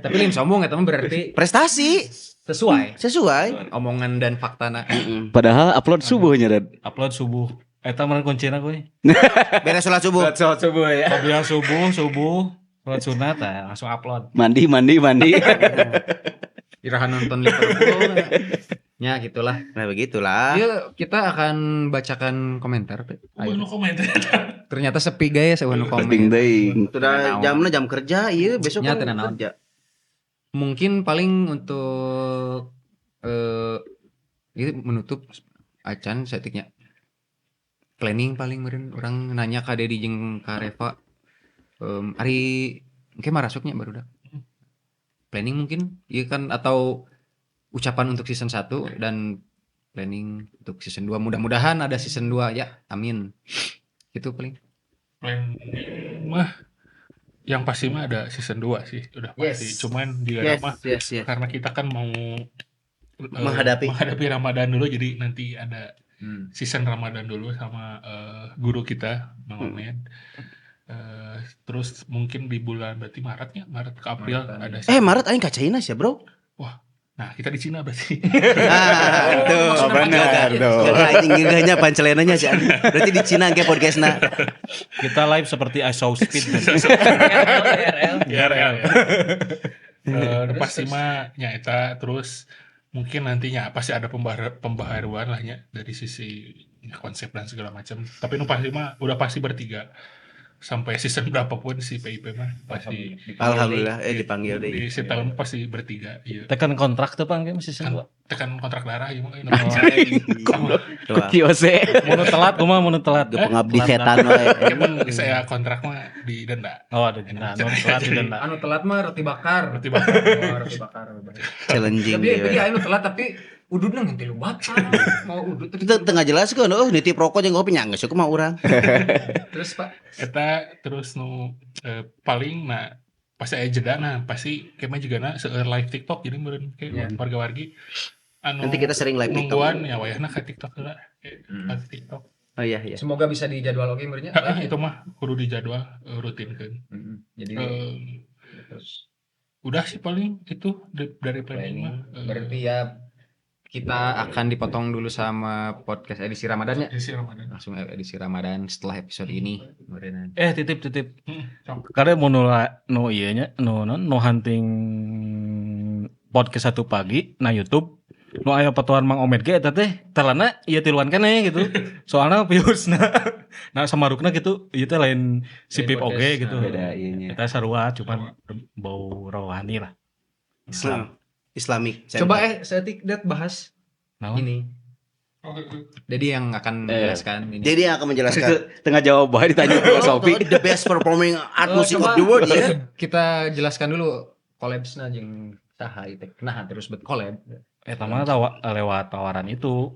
Tapi lain sombong eta mah berarti prestasi sesuai. Sesuai omongan dan faktana. Padahal upload subuhnya, Dan. Upload subuh. Eta mah kuncina kuy. Beres salat subuh. Salat subuh ya. Beres subuh. Sholat sunat ya, langsung upload. Mandi. Irahan nonton Liverpool. Ya gitulah. Nah begitulah. Ya, kita akan bacakan komentar. Ayo komentar. Ternyata sepi guys, eueuh komen. Sudah jamnya jam kerja, iya besok kan kerja. Mungkin paling untuk ini menutup acan setiknya. Planning paling meureun urang nanya ka Dedi jeung ka Reva. Ari mungkin marasuknya baru dah. Planning mungkin iya kan atau ucapan untuk season 1 dan planning untuk season 2. Mudah-mudahan ada season 2 ya. Amin. Itu paling. Planning mah yang pasti mah ada season 2 sih, udah pasti. Yes. Cuman di mah yes. Karena kita kan mau menghadapi Ramadan dulu jadi nanti ada season Ramadan dulu sama guru kita Bang Omed. Terus mungkin di bulan berarti Maret ke April ada. Maret aing ka China sih, Bro. Wah. Nah, kita di Cina berarti. Tuh, benar tuh. Anjing geugeuhnya pancelenanya sih. Berarti di Cina engke podcastna. Kita live seperti I Saw Speed. IRL. Pasti mah nya eta terus mungkin nantinya pasti ada pembaharuan lah nya dari sisi konsep dan segala macam. Tapi nu pasti mah udah pasti bertiga. Sampai season berapapun si PIP mah pasti alhamdulillah dipanggil deh. Di setahun pasti bertiga iya. Tekan kontrak tuh Bang kayak season 2. Tekan kontrak darah ieu mah. Kiose. Mun telat kumaha mun telat. Pengabdi setan wae. Emang saya kontrak mah didenda. Oh, ada denda. Anu telat didenda. Anu telat mah roti bakar. Roti bakar. Oh, roti bakar. Challenging. Tapi anu telat tapi udutna ngan tilu batang. Mau udut teh tengah jelas kan oh nitip rokok jeung kopi nya geus kumaha urang. Terus Pak eta terus nu paling nah pasti aya jeda nah pasti kemah juga na seueur live TikTok jadi meureun ke warga-wargi anu nanti kita sering live TikTok. Nungguan ya wayahna ka TikTok heula. Live TikTok. Oh iya iya. Semoga bisa dijadwal oge meureun nya. Heeh itu mah kudu dijadwal rutinkeun. Jadi terus udah sih paling itu dari planning mah. Berarti ya kita akan dipotong dulu sama podcast edisi Ramadan ya. Edisi Ramadan. Langsung edisi Ramadan setelah episode ini. Titip. Karena mau no iya nya no hunting podcast 1 pagi na YouTube nu aya patuan Mang Omed ge eta teh talana ieu tiluan keneh gitu. Soalna viewsna nah samarukna gitu ieu teh lain si Pip oge gitu. Beda ieu nya. Eta sarua cuman bau rohani lah. Islam. Islamic. Coba setik dat bahas ini. Jadi yang akan menjelaskan ini. Jadi yang akan menjelaskan. Tengah jawab bae ditanya filosofi. The best performing art music of the world ya. Kita jelaskan dulu collabsna jeung saha ieu teh. Nah, terus bet collab. Eta mah lewat tawaran itu.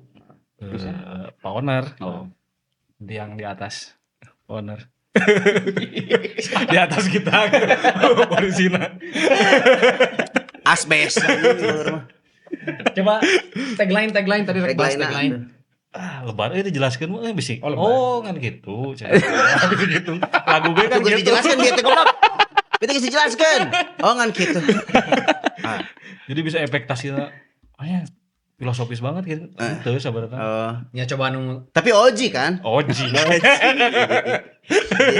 Pak owner. Oh. Yang di atas owner. Di atas kita posisinya. Asbes. Coba tagline tadi bahas tagline. Ah, lebar euy dijelaskeun mah bisi. Oh, kan gitu. Gitu. Lagu ge kan gitu. Dijelaskeun dia teh goblok. Bete geus dijelaskeun. Oh, ngan gitu. Jadi bisa efektasina. Oh ya, filosofis banget gitu. Teu sabarna. Oh. Ya coba nu tapi Oji kan? Oji.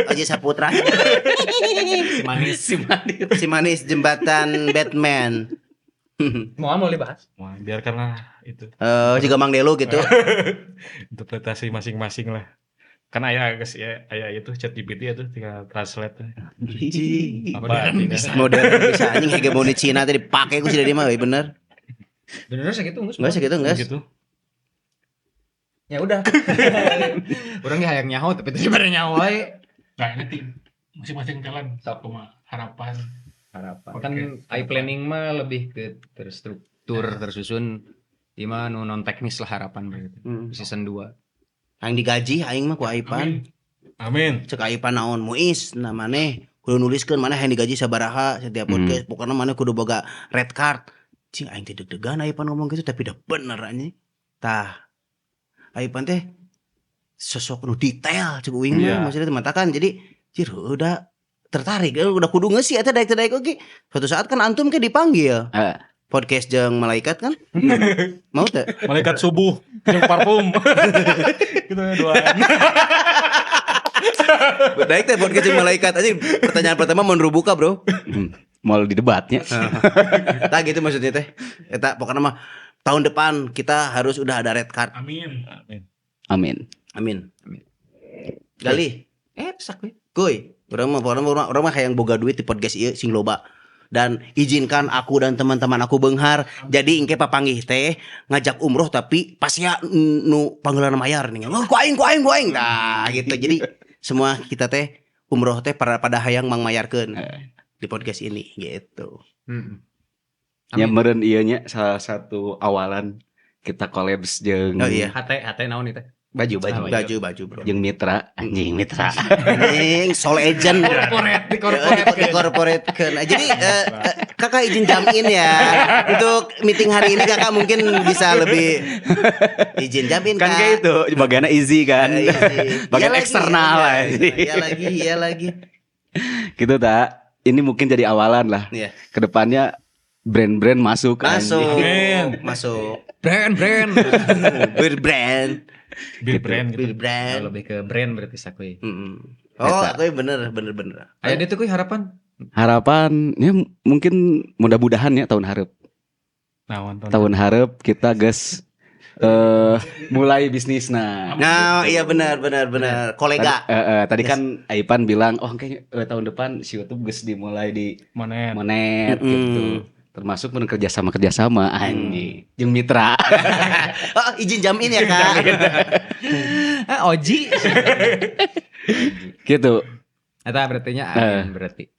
Oji Saputra. Si manis. Si manis. Si manis jembatan Batman. Mau dibahas? Wah, biarkanlah itu. Juga Mang Delo gitu. Interpretasi masing-masing lah. Kan aya geus ya, aya itu ChatGPT itu tinggal translate. Apa modern bisa anjing hegemoni Cina tadi dipake ku si Dedi mah euy bener. Bener segitu geus. Enggak segitu geus. Gitu. Ya udah. Urang ge hayang nyaho tapi teu dibere nyaho wae. Nah, ini tim masing-masing jalan kumaha harapan. Harapan. Kan i planning mah lebih ke terstruktur, tersusun. Ieu mah nu non teknis lah harapan berarti. Season 2. Aing digaji aing mah ku Aipan. Amin. Cek Aipan naon Muis nah maneh kudu nuliskeun maneh hayang digaji sabaraha setiap podcast pokokna maneh kudu boga red card. Cing aing teh deg-degan Aipan ngomong gitu tapi dah bener anjing. Tah. Aipan teh sosok nu detail cek uing mah maksudnya teh matakan jadi cir udah tertarik udah kudu ngeusi eta daek-daek oge. Suatu saat kan antum ke dipanggil. Podcast jeung malaikat kan? Mau teh? Malaikat subuh jeung parfum. Gitu duaan. Daek teh podcast jeung malaikat anjing. Pertanyaan pertama mun rubuka, Bro. Mau di debatnya. Tah gitu maksudnya teh. Eta pokoknya mah tahun depan kita harus udah ada red card. Amin. Amin. Amin. Amin. Gali. Sak we. Kuy, urang mah pokoknya urang mah hayang boga duit di podcast ieu sing loba. Dan izinkan aku dan teman-teman aku beunghar. Jadi engke papanggih teh ngajak umroh tapi pas ya nu panggilan mayar nih. Oh, ku aing. Nah, gitu. Jadi semua kita teh umroh teh pada hayang mangmayarkeun di podcast ini gitu. Ya meureun ieu nya salah satu awalan kita collabs jeung HT naon ieu teh? Baju bro. Jeung mitra, anjing mitra. Anjing soul agent. Corporate. Jadi kakak izin jam in ya. Untuk meeting hari ini kakak mungkin bisa lebih izin jam in kan kayak itu bagiannya easy kan. Easy. Bagian eksternal lah. Iya lagi. Gitu tak. Ini mungkin jadi awalan lah. Yeah. Kedepannya brand-brand masuk. Masuk. Brand. Brand. Brand gitu. Brand. Lebih ke brand berarti sakui. Oh, aku bener. Ayo dia tuh kui harapan. Harapan ya mungkin mudah-mudahan ya tahun hareup. Tahun hareup kita geus mulai bisnis nah. Nah, iya benar. Kolega. Tadi kan Aipan bilang, oh kayaknya tahun depan si YouTube geus dimulai di monet gitu. Termasuk pun kerjasama anjing jeung mitra. Oh, izin jamin ya, Kak. Oji. Gitu. Eta berarti nya berarti.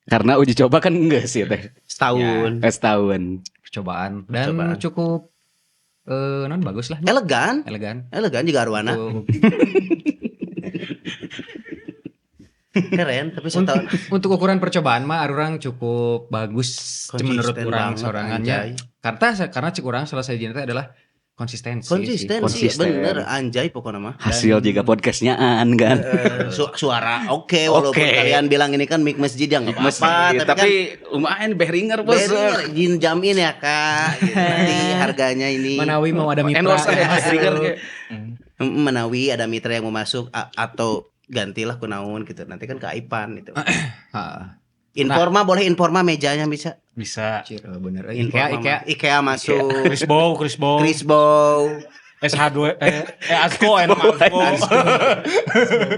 Karena uji coba kan enggak sih teh. Setahun. Ya, setahun. Percobaan dan percobaan. Cukup non bagus lah. Elegan. Elegan juga arwana. Keren, tapi setahun. Untuk ukuran percobaan mah arurang cukup bagus menurut orang sorangannya. Karena cek urang selesai jinten adalah konsistensi. Konsistensi bener anjay pokoknya mah. Hasil juga podcastnya an kan. Suara oke, walaupun kalian bilang ini kan mic masjid ya enggak apa-apa, tapi kan, lumayan behringer bos. Behringer jamin ya Kak. Gitu. Nanti harganya ini. Manawi mau ada mitra. Endorse ya, Behringer. Manawi ada mitra yang mau masuk atau gantilah kunaon gitu. Nanti kan ke Aipan gitu. Informa nah. Boleh informa mejanya bisa. Bisa. Cir, bener. IKEA masuk. Krisbow. SH2 Asko enak Asko.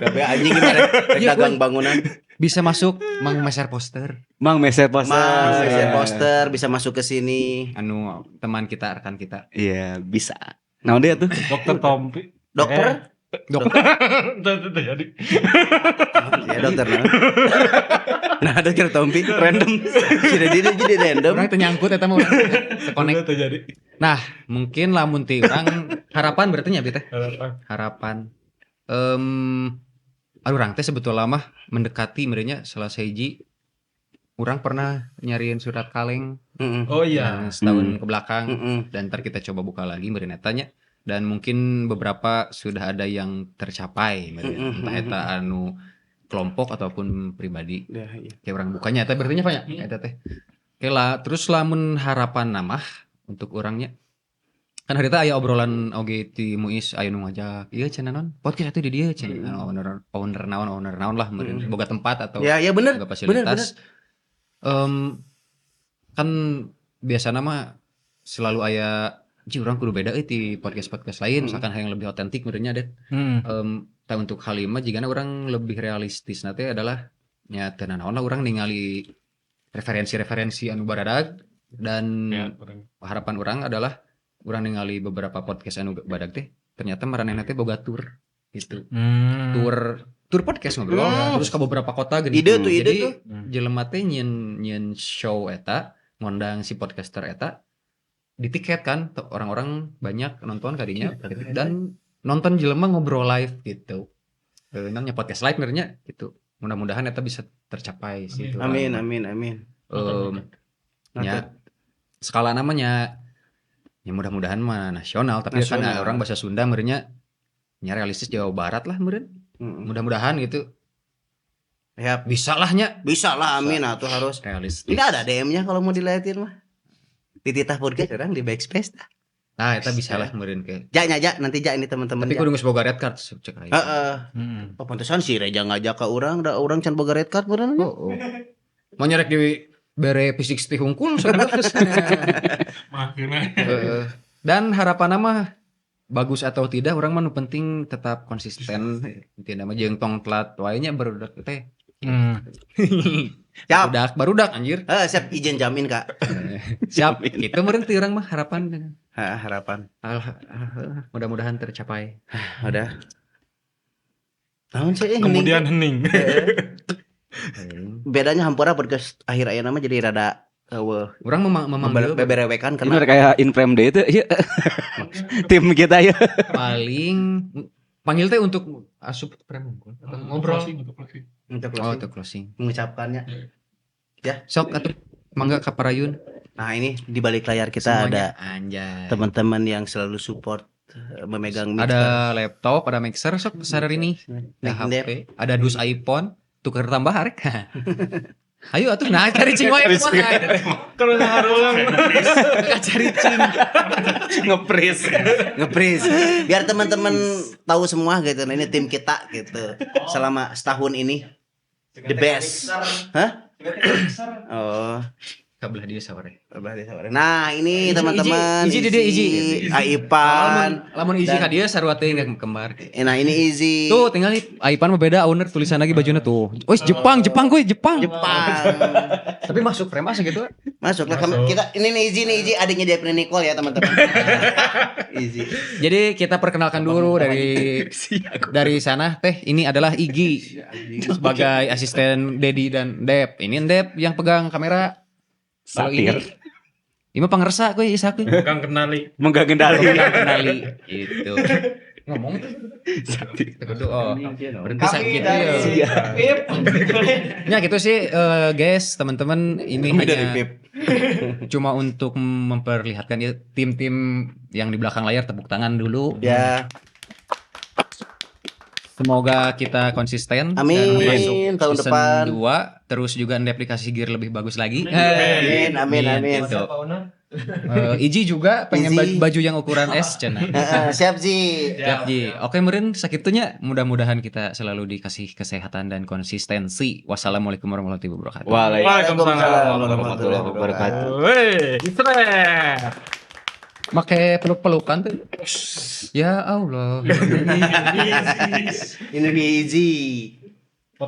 Kabeh anjing gimana? Dagang bangunan. Bisa masuk Mang Meser Poster. Mang Meser Poster. Mang Meser Poster bisa masuk ke sini. Anu teman kita, rekan kita. Iya, bisa. Nah, dia tuh Dokter Tompi. Dokter? Dokter. Terjadi. Ya dokter. Nah, dokter Tompi random. Sudah jadi random. Orang ternyangkut eta mah urang terkonek. Terjadi. Nah, mungkin lamun ti urang harapan berarti nya teh. Harapan. Aduh urang teh sebetulnya mah mendekati merenya selesai hiji urang pernah nyariin surat kaleng. Oh iya. Setahun ke belakang dan ntar kita coba buka lagi meureun eta nya. Dan mungkin beberapa sudah ada yang tercapai, entah eta anu kelompok ataupun pribadi. Ya, iya. Kayak orang bukanya eta berarti nya Pak nya eta teh. Oke lah, terus lamun harapan namah untuk orangnya kan harita aya obrolan oge ti Muis aya nu ngajak ieu cenah non podcast atuh di dieu cenah owner owner naon owner naon lah meureun boga tempat atau Ya, ya bener. boga fasilitas. Kan biasana mah selalu aya ji urang kudu beda euy ti podcast-podcast lain misalkan hal yang lebih otentik meureun nya Det. Tah untuk hal ieu mah jigana urang lebih realistis na teh adalah nya teu nanaon lah urang ningali referensi-referensi anu baradag dan Ya, urang. harapan urang adalah urang ningali beberapa podcast anu badag teh ternyata maranehna teh boga tour gitu. Tour tour podcast ngobrol terus ke beberapa kota gini. Ide tuh, ide Jadi tuh. jelema teh nyieun nyieun show eta ngondang si podcaster eta di tiket kan orang-orang banyak nonton kadinya dan nonton jelema ngobrol live gitu. Namanya podcast live merenya gitu. Mudah-mudahan eta bisa tercapai sih itu. Amin, amin, amin. Ya skala namanya ya mudah-mudahan mah nasional tapi kan Nasional. orang bahasa Sunda merenya nya realistis Jawa Barat lah meureun. Mudah-mudahan gitu. Ya, Bisa lah nya bisa lah, amin atuh harus. realistis. Ini ada DM-nya kalau mau dilihatin mah. Di Titah Podcast orang di backspace dah. Nah, eta bisa lah meureun ke. Ja, nya, ja, nanti ja ini teman-teman. Tapi Ja. kudu geus boga red card cek aing. Heeh. Hmm. Oh, pantesan si Reja ngajak ke urang, da urang can boga red card meureun. Oh, oh. Mau nyerek di bere P60 hungkul sebenarnya. Makanya. Heeh. Dan harapan mah bagus atau tidak urang mah nu penting tetap konsisten intina mah jeung tong telat wae nya barudak teh. Siap. Barudak, barudak anjir. Siap izin jamin, Kak. Siap. Itu meureun ti urang mah harapan. Hah, harapan. Mudah-mudahan tercapai. Udah. Naon sih eh, Kemudian hening. hening. Bedanya hampura podcast akhir ayeuna mah jadi rada eueuh Urang memanggil beberewekan Ini karena udah kayak in frame day itu iya. Tim kita ya. Paling panggil teh untuk asup frame unggul atau ngobrol. Closing, untuk closing. Untuk Oh, closing. untuk closing. Mengucapkannya. Sok atuh mangga ka parayun. Nah, ini di balik layar kita Semuanya. ada Anjay. teman-teman yang selalu support memegang mixer. Ada laptop, ada mixer sok sadar ini. Ada Nek, HP, ada dus iPhone, tuker tambah arek. Ayo atuh nah cari cing wae. Kalau harulang. Cari cing. Ngepris. Ngepris. Biar teman-teman tahu semua gitu. Nah, ini tim kita gitu. Selama setahun ini the best. Hah? Oh. Kabelah dia saware. Kabelah dia saware. Nah, ini Iji, teman-teman. Iji, Iji, dia, Iji. Aipan. Lamun Iji Dan- ka dia sarua teh nggak kembar. Nah, ini Izi. Tuh tinggal nih Aipan mah beda owner tulisan lagi bajunya tuh. Oh, Jepang, Jepang gue, Jepang. Jepang. Tapi masuk frame asa gitu. Masuk lah kita ini nih Izi nih Izi adiknya Devni Nicole ya teman-teman. Izi. Jadi kita perkenalkan dulu dari sana teh ini adalah Igi sebagai asisten Dedi dan Dep. Ini Dep yang pegang kamera. Kalau Satir. Ini mah pangersa kuy Isa kuy. Pegang kenali. Menggang kendali. Pegang kendali gitu. Ngomong tuh. Kudu oh. Berhenti sakit ya. Ya gitu sih guys, teman-teman ini Kami dari hanya Pip. cuma untuk memperlihatkan ya, tim-tim yang di belakang layar tepuk tangan dulu. Ya. Semoga kita konsisten Amin. dan masuk Tahun season depan. 2 terus juga aplikasi gear lebih bagus lagi. Amin, amin, amin. Gitu. Iji juga pengen Iji. baju yang ukuran S cenah. Heeh, siap Ji. Siap Ji. Oke meureun sakitunya mudah-mudahan kita selalu dikasih kesehatan dan konsistensi. Wassalamualaikum warahmatullahi wabarakatuh. Waalaikumsalam warahmatullahi wabarakatuh. Weh, istirahat. Make peluk-pelukan tuh. Ya Allah. Ini dia Izi.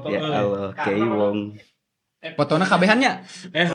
Ya Allah, Kei Wong. Fotona kabehannya.